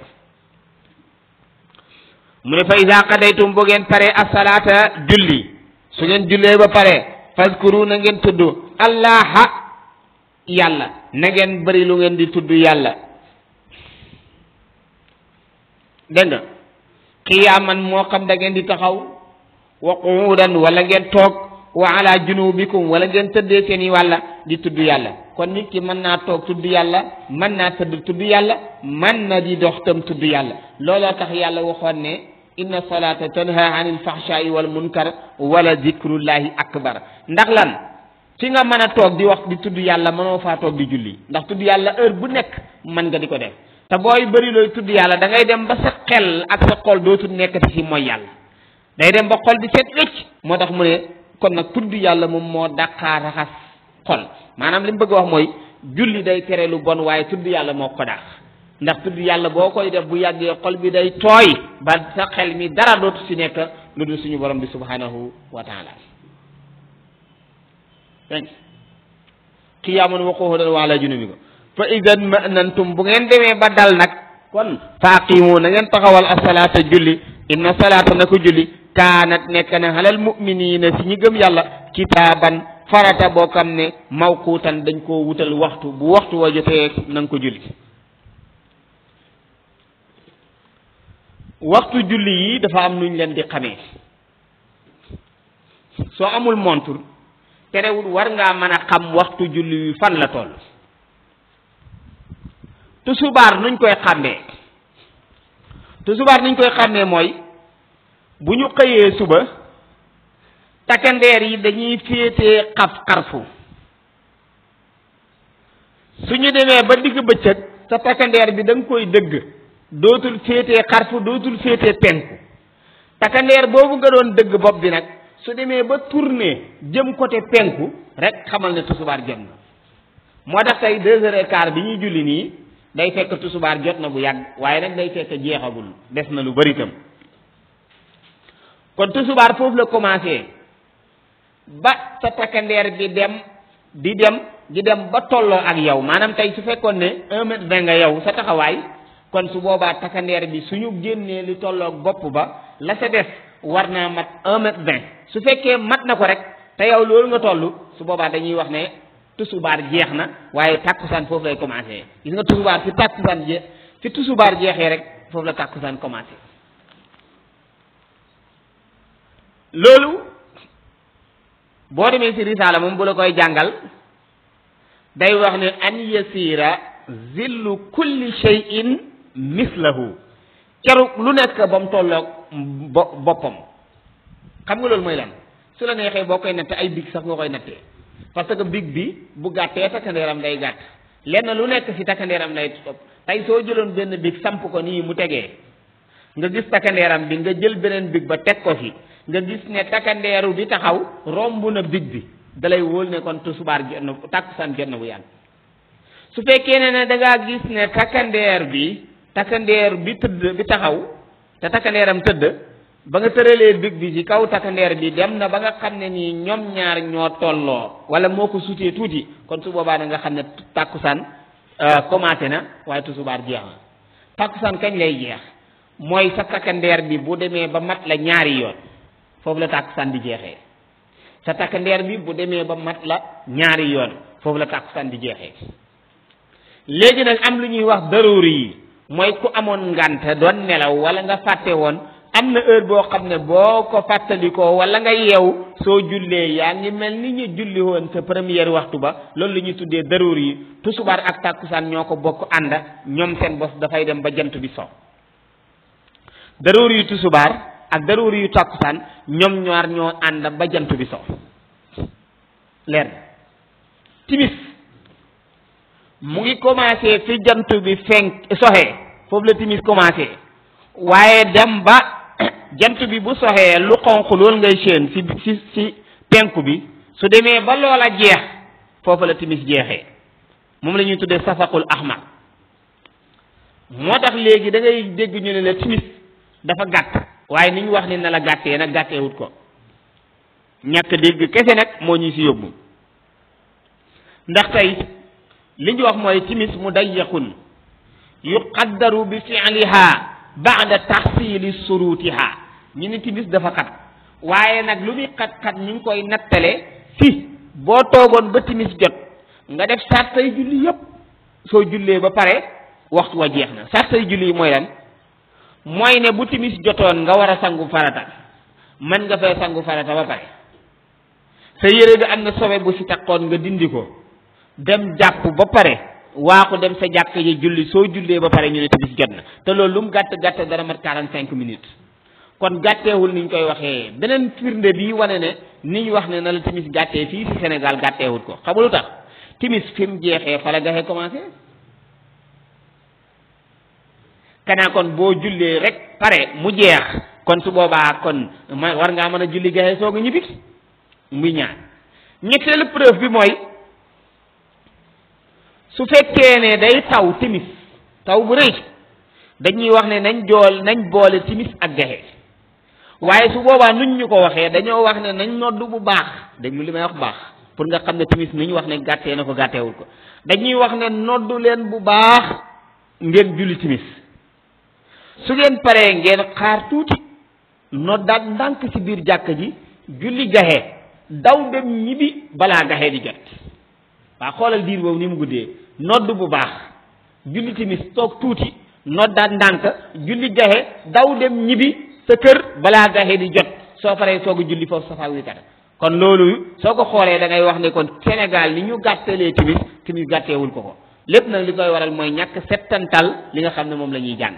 Speaker 1: mu ne fa iza qadaytum bu ngeen pare asalaata julli su ngeen jullee ba pare fazkuru na ngeen tudd allaha yàlla na ngeen bëri lu ngeen di tudd yàlla dégg nga qiyaaman moo xam da ngeen di taxaw wa qu'udan wala ngeen toog wa ala junubikum wala ngeen tëddee seen i wàlla di tudd yàlla kon nit ki mën naa toog tudd yàlla mën naa tëdd tudd yàlla mën na di dox tam tudd yàlla looloo tax yàlla waxoon ne inna salata tanha anil fahsha'i wal munkar wala zikrullahi akbar ndax lan fi nga mën a toog di wax di tudd yàlla mënoo faa toog di julli ndax tudd yàlla heure bu nekk mën nga di ko def te booy bëri looy tudd yàlla da ngay dem ba sa xel ak sa xol dootul nekkati ci mooy yàlla day dem ba xol di seet wécc moo tax mu ne kon nag tudd yàlla moom moo daqaa raxas xol maanaam li mu bëgg a wax mooy julli day tere lu bon waaye tudd yàlla moo ko daax ndax tudd yàlla boo koy def bu yàggee xol bi day tooy ba sa xel mi dara dootu si nekk lu dul suñu borom bi subhanahu wa taala dégg qiyaamun wa qu'udan wa ala junubikum fa idan ma'nantum bu ngeen demee ba dal nag kon faaqimu na ngeen taxawal as-salaata julli inna salaata na ko julli kaanat nekk na halal mu'minina si ñi gëm yàlla kitaaban farata boo xam ne mawquutan dañ koo wutal waxtu bu waxtu wa jotee na nga ko julli waxtu julli yi dafa am nuñ leen di xamee soo amul montre terewul war ngaa mën a xam waxtu julli wi fan la toll tusubaar nuñ koy xàmmee mooy bu ñu xëyee suba takkandeer yi dañuy féetee xarfu su ñu demee ba digg bëccëg sa takkandeer bi da nga koy dëgg dootul féetee xarfu dootul féetee penku takkandeer boobu nga doon dëgg bopp bi nag su demee ba tourner jëm côté penku rek xamal ne tusubaar jot na moo tax tey 2h15 bi ñuy julli nii day fekk tusubaar jot na bu yàgg waaye nag day fekk jeexagul des na lu bari tam kon tusubaar foofu la commencé ba sa takkandeer bi di dem ba tolloo ak yow maanaam tey su fekkoon ne 1m20 nga yow sa taxawaay kon su boobaa takkandeer bi suñu génnee li tolloog bopp ba la sa def war naa mat 1m20 su fekkee mat na ko rek te yow loolu nga toll su boobaa dañuy wax ne tusubaar jeex na waaye tàkkusaan foofu lay commencé gis nga tusubaar fi tusubaar jeexee rek foofu la tàkkusaan commencé loolu boo demee ci risaala moom bu la koy jàngal day wax ne an yasira zillu kulli shay'in mislahu keru lu nekk ba mu tolloog boppam xam nga loolu mooy lan su la neexee boo koy natte ay big sax nga koy nattee parce que big bi bu gàttee takkandeeram day gàtt lenn lu nekk ci takkandeeram lay topp tey soo jëloon benn big samp ko nii mu tegee nga gis takkandeeram bi nga jël beneen big ba teg ko fi nga gis ne takkandeeru bi taxaw romb na big bi dalay wóol ne kon tusubaar jot na tàkkusaan jot na bu yàgg su fekkee ne da ngaa gis ne takkandeer bi tëdd bi taxaw te takkandeeram tëdd ba nga tëralee big bi ci kaw takkandeer bi dem na ba nga xam ne nii ñoom ñaar ñoo tolloo wala moo ko sutee tuuti kon su boobaa da nga xam ne tàkkusaan commencé na waaye tusubaar jeex na tàkkusaan kañ lay jeex mooy sa takkandeer bi bu demee ba mat la ñaari yoon foofu la tàkkusaan di jeexee sa takkandeer bi bu demee ba mat la ñaari yoon foofu la tàkkusaan di jeexee léegi nag am lu ñuy wax daruri yi mooy ku amoon ngànt doon nelaw wala nga fàtte woon am na heure boo xam ne boo ko fàttalikoo wala nga yeew soo jullee yaa ngi mel ni ñu julli woon sa première waxtu ba loolu la ñuy tuddee daruri yi tusubaar ak tàkkusaan ñoo ko bokk ànd ñoom seen bos dafay dem ba jant bi so daruri yu tusubaar ak daruri yu tàkkusaan ñoom ñaar ñoo ànd ba jant bi so leer timis mu ngi commencé fi jant bi soxee foofu la timis commencé waaye dem ba jant bi bu soxee lu xonq loolu ngay séen ci penku bi su demee ba loola jeex foofu la timis jeexee moom la ñuy tuddee safaqul ahmar moo tax léegi da ngay dégg ñu ne la timis dafa gàtt waaye ni ñu wax ni na la gàttee nag gàtteewut ko ñàkk dégg kese nag moo ñu ci yóbbu ndax tey li ñu wax mooy timis mudayyaqun yuqaddaru bi fi'liha ba'da tahsili surutiha ñu ni timis dafa xat waaye nag lu muy xat-xat ñu ngi koy nattale fi boo toogoon ba timis jot nga def sartay julli yépp soo jullee ba pare waxtu wa jeex na sartay julli yi mooy lan mooy ne bu timis jotoon nga war a sangu farata mën nga fay sangu farata ba pare sa yére bi am na sobe bu ci takkoon nga dindi ko dem jàpp ba pare waaxu dem sa jàkk ji julli soo jullee ba pare ñu ne timis jot na te loolu lu mu gàtt gàtt dara mat 45 minutes kon gàtteewul ni ñu koy waxee beneen firnde bi wane ne ni ñu wax ne na la timis gàttee fii ci Sénégal gàtteewul ko xam nga lu tax timis fi mu jeexee fa la gaxe commencé kanaa kon boo jullee rek pare mu jeex kon su boobaa kon war ngaa mën a julli gaxe soog a ñibbi muy ñaar ñetteelu preuve bi mooy su fekkee ne day taw timis taw bu rëy dañuy wax ne nañ boole timis ak gaxe waaye su boobaa nuñ ñu ko waxee dañoo wax ne nañ noddu bu baax déglu li may wax baax pour nga xam ne timis ni ñu wax ne gàttee na ko gàtteewul ko dañuy wax ne noddu leen bu baax ngeen julli timis su ngeen paree ngeen xaar tuuti noddaat ndànk ci biir jàkk ji julli gaxe daw dem ñibbi balaa gaxe di jot waa xoolal diir boobu ni mu guddee nodd bu baax julli timis toog tuuti noddaat ndànk julli gaxe daw dem ñibbi sa kër balaa gaxe di jot soo paree soog a julli foofu safa witar kon loolu soo ko xoolee da ngay wax ne kon Sénégal ni ñu gàttalee timis gàtteewul ko lépp nag li koy waral mooy ñàkk settantal li nga xam ne moom la ñuy jàng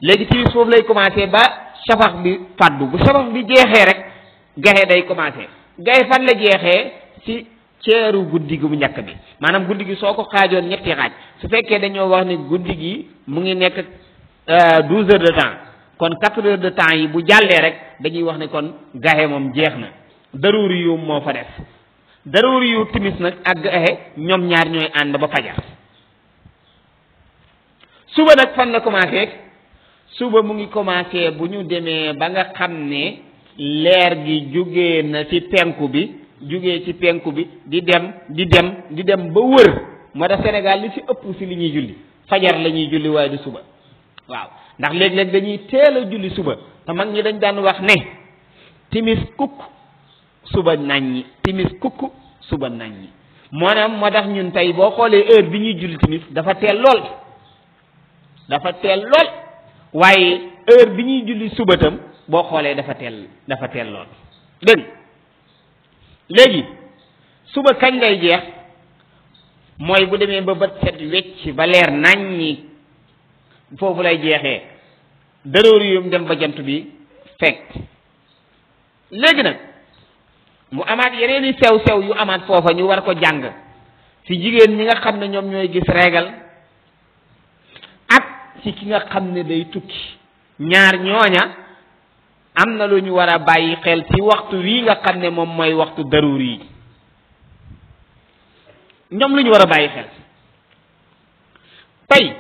Speaker 1: léegi timis foofu lay commencé ba safax bi fàddu bu safax bi jeexee rek gaxe day commencé gaxe fan la jeexee ci ceeru guddi gi bu njëkk bi maanaam guddi gi soo ko xaajoon ñetti xaaj su fekkee dañoo wax ne guddi gi mu ngi nekk 12 heures de temps kon 4 heures de temps yi bu jàllee rek dañuy wax ne kon gaxe moom jeex na daruuri yu moo fa def daruuri yu timis nag ak gaxe ñoom ñaar ñooy ànd ba fajar suba nag fan la commencé suba mu ngi commencé bu ñu demee ba nga xam ne leer gi jógee na ci penku bi jógee ci penku bi di dem ba wër moo tax Sénégal li ci ëpp ci li ñuy julli fajar la ñuy julli waaye du suba waaw ndax léeg-léeg dañuy teel a julli suba te mag ñi dañ daan wax ne timis kukk suba naññi timis kukk suba naññi moo tax ñun tey boo xoolee heure bi ñuy julli timis dafa teel lool waaye heure bi ñuy julli suba tam boo xoolee dafa teel lool dégg léegi suba kañ lay jeex mooy bu demee ba bët set wecc ba leer naññi foofu lay jeexee daroor yum dem ba jant bi fekk léegi nag mu amaat yeneen i sew yu amaat foofa ñu war ko jàng ci jigéen ñi nga xam ne ñoom ñooy gis régal ak ci ki nga xam ne day tukki ñaar ñooña am na lu ñu war a bàyyi xel ci waxtu wii nga xam ne moom mooy waxtu daruur yi ñoom lu ñu war a bàyyi xel tey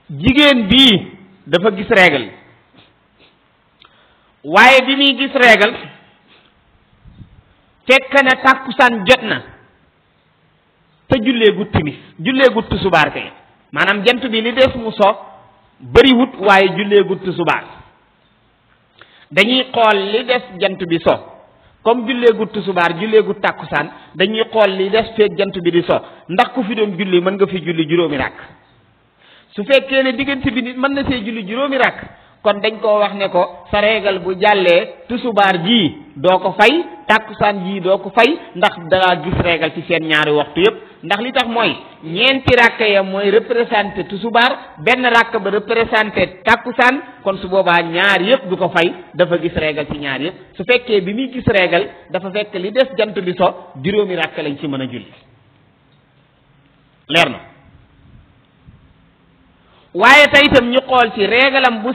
Speaker 1: jigéen bii dafa gis régal waaye bi muy gis régal fekk na tàkkusaan jot na te julleegut timis julleegut tusubaar kay maanaam jant bi li des mu so bëriwut waaye julleegut tusubaar dañuy xool li des jant bi so comme julleegut tusubaar julleegut tàkkusaan dañuy xool li des feek jant bi di so ndax ku fi doon julli mën nga fi julli juróomi ràkk su fekkee ne diggante bi nit mën na see julli juróomi ràkk kon dañ koo wax ne ko sa régal bu jàllee tusubaar jii doo ko fay tàkkusaan jii doo ko fay ndax daa gis régal ci seen ñaari waxtu yépp ndax li tax mooy ñeenti ràkk ya mooy représenté tusubaar benn ràkk ba représenté tàkkusaan kon su boobaa ñaar yépp du ko fay dafa gis régal ci ñaar yépp su fekkee bi muy gis régal dafa fekk li des jant bi so juróomi ràkk lañ ci mën a julli leer na waaye tey itam ñu xool ci régalam bu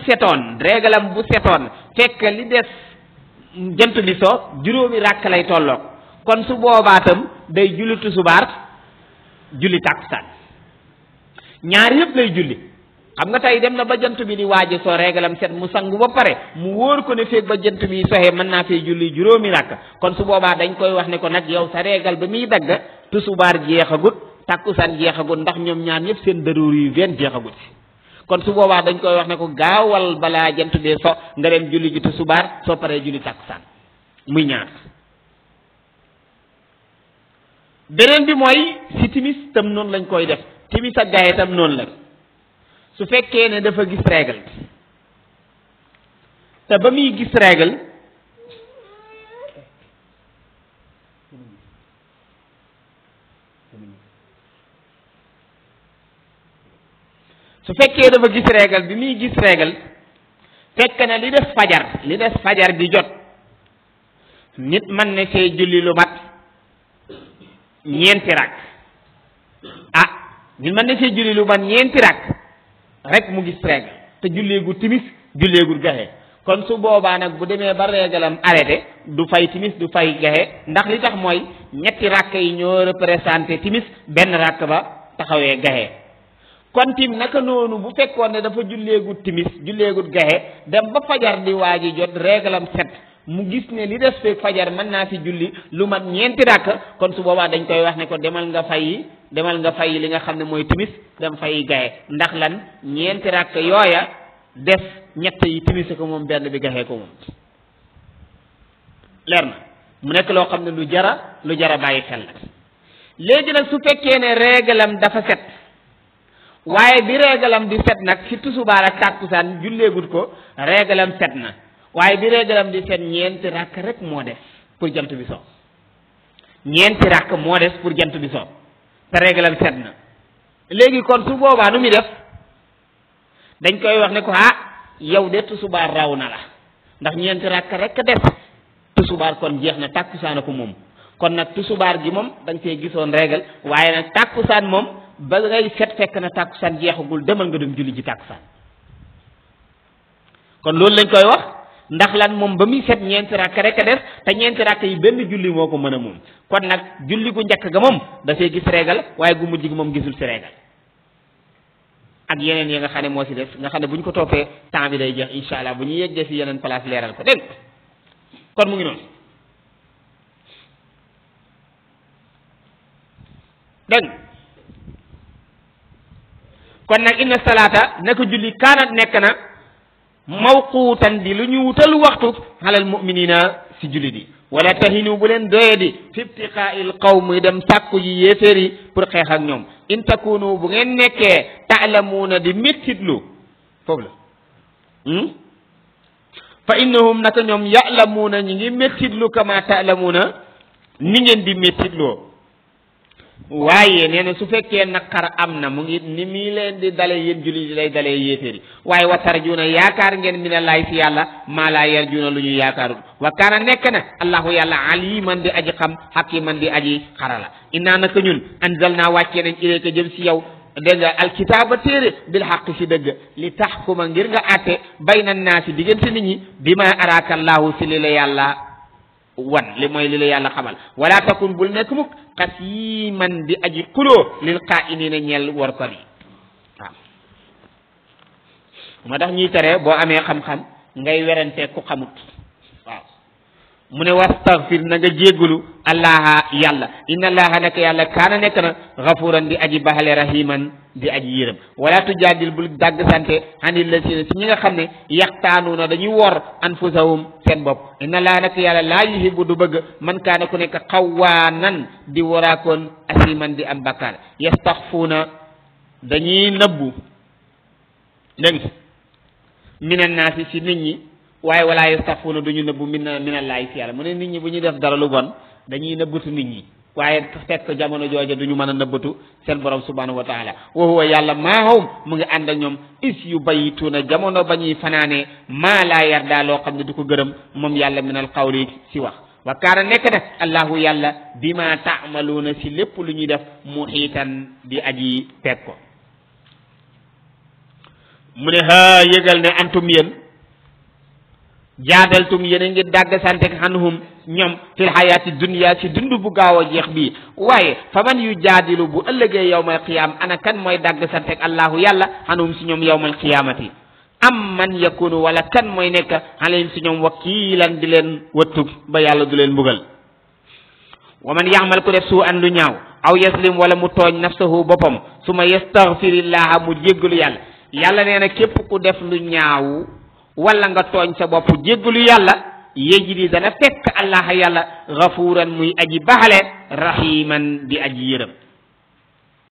Speaker 1: setoon fekk li des jant bi so juróomi ràkk lay tolloog kon su boobaa tam day julli tusubaar julli tàkkusaan ñaar yëpp lay julli xam nga tey dem na ba jant bi di waaje soo régalam set mu sangu ba pare mu wóor ko ne feeg ba jant bi soxee mën naa fee julli juróomi ràkk kon su boobaa dañ koy wax ne ko nag yow sa régal ba muy dagg tusubaar jeexagut tàkkusaan jeexagut ndax ñoom ñaar ñëpp seen daruur yu benn jeexagut kon su boobaa dañ koy wax ne ko gaawal balaa jant bee so nga dem julli ji tusubaar soo paree julli tàkkusaan muy ñaar beneen bi mooy si timis tam noonu lañ koy def timis ak gaye tam noonu la su fekkee ne dafa gis régal te ba muy gis régal su fekkee dafa gis régal bi muy gis régal fekk na li des fajar di jot nit mën na see julli lu mat ñeenti rakk nit mën na see julli lu mat ñeenti rakk rek mu gis régal te julleegu timis julleegul gaxe kon su boobaa nag bu demee ba régalam arrêté du fay timis du fay gaxe ndax li tax mooy ñetti rakk yi ñoo représenté timis benn rakk ba taxawee gaxe kon tim naka noonu bu fekkoon ne dafa julleegut timis julleegut gaxe dem ba fajar di waaji jot régalam set mu gis ne li des feek fajar mën naa fi julli lu mat ñeenti rakk kon su boobaa dañ koy wax ne ko demal nga fay li nga xam ne mooy timis dem fay gaxe ndax lan ñeenti rakk yooya des ñett yi timis ko moom benn bi gaxe ko moom leer na mu nekk loo xam ne lu jara bàyyi xel la léegi nag su fekkee ne régalam dafa set waaye bi régalam di set nag ci tusubaar ak tàkkusaan julleegut ko régalam set na waaye bi régalam di set ñeenti rakk rek moo des pour jant bi so ñeenti rakk moo des pour jant bi so te régalam set na léegi kon su boobaa nu muy def dañ koy wax ne ko yow de tusubaar raw na la ndax ñeenti rakk rek des tusubaar kon jeex na tàkkusaan ko moom kon nag tusubaar gi moom da nga see gisoon régal waaye nag tàkkusaan moom ba ngay set fekk na tàkkusaan jeexagul demal nga dem julli ji tàkkusaan kon loolu lañ koy wax ndax lan moom ba muy set ñeenti rakk rek a des te ñeenti rakk yi benn julli moo ko mën a moom kon nag julli gu njëkk ga moom dafay gis régal waaye gu mujj gi moom gisul si régal ak yeneen yi nga xam ne moo si des nga xam ne bu ñu ko toppee temps bi day jeex incha allah bu ñu yeggee si yeneen place leeral ko dégg kon mu ngi noonu dégg kon nag inna salaata naka julli kaanat nekk na mawquutan di lu ñu wutal waxtu xalal muminina si julli di wala tahinu bu leen doye di fi ibtiqaa'il qawmi dem sàkku ji yéeféer yi pour xeex ak ñoom in takunu bu ngeen nekkee taalamuuna di méttitlu foofu la fa innahum naka ñoom ya'lamuuna ñi ngi méttitlu kama taalamuuna ni ngeen di méttitloo waaye nee na su fekkee naqar am na mu ngi ni mi leen di dale yéen julli di lay dalee yéeféeri waaye wa tarjuuna yaakaar ngeen mi ne laay si yàlla maa laa yarjuuna lu ñu yaakaarul wa kaana nekk na allahu yàlla aliman di aji xam hakiman di aji xarala innaa naka ñun anzalnaa wàccee nañ ilayka jëm si yow dégg nga alkitaaba téere bil xaq si dëgg li taxkuma ngir nga àtte bayna naasi diggante nit ñi bima araaka allahu si li la yàlla wan li mooy li la yàlla xamal wala takun bul nekk mukk xasiman di aji xuloo lil qaa'iniina ñeel warkat yi waaw moo tax ñuy tere boo amee xam-xam ngay werante ku xamut waaw mu ne wastaghfir na nga jéggalu allaha yàlla inna allaha naka yàlla kaana nekk na gafuran di aji baxale rahiman di aji yërëm wala tujaadil bul dagg sante anil lazina si ñi nga xam ne yaxtaanuuna dañuy wor anfusahum seen bopp inna allaha naka yàlla laa yuhibbu du bëgg man kaana ku nekk xawaanan di waraakoon asiman di am bakkaar yastaxfuuna dañuy nëbbu dégg minan naasi si nit ñi waaye wala yastaxfuuna duñu nëbbu minallaahi si yàlla mu ne nit ñi bu ñuy def dara lu bon dañuy nëbbatu nit ñi waaye fekk jamono jooja duñu mën a nëbbatu seen borom subhanahu wa taala wa huwa yàlla maahum mu ngi ànd ak ñoom is yu bayituuna jamono ba ñuy fanaanee maa laa yardaa loo xam ne du ko gërëm moom yàlla minal qawli si wax wa kaana nekk na allahu yàlla bima taamaluuna si lépp lu ñuy def muhiitan di aji peeg ko mu ne haa yëgal ne antum yéen jaadaltum yéen a ngi dàgg sante xanhum ñoom fil xayaati dunya si dund bu gaaw a jeex bii waaye fa man yu jaadilu bu ëllëgee yawmal qiyaam ana kan mooy dàgg sante allahu yàlla xanhum si ñoom yawmal qiyaamati am man yakunu wala kan mooy nekk alayhim si ñoom wakiilan di leen wëttub ba yàlla du leen mbugal wa man yaxmal ku def suu an lu ñaaw aw yaslim wala mu tooñ nafsahu boppam suma yastaghfirillaha mu jéggalu yàlla yàlla nee na képp ku def lu ñaaw wala nga tooñ sa bopp jéggalu yàlla yejidi dana fekk allah yàlla gafuuran muy aji baxale rahiman di aji yërëm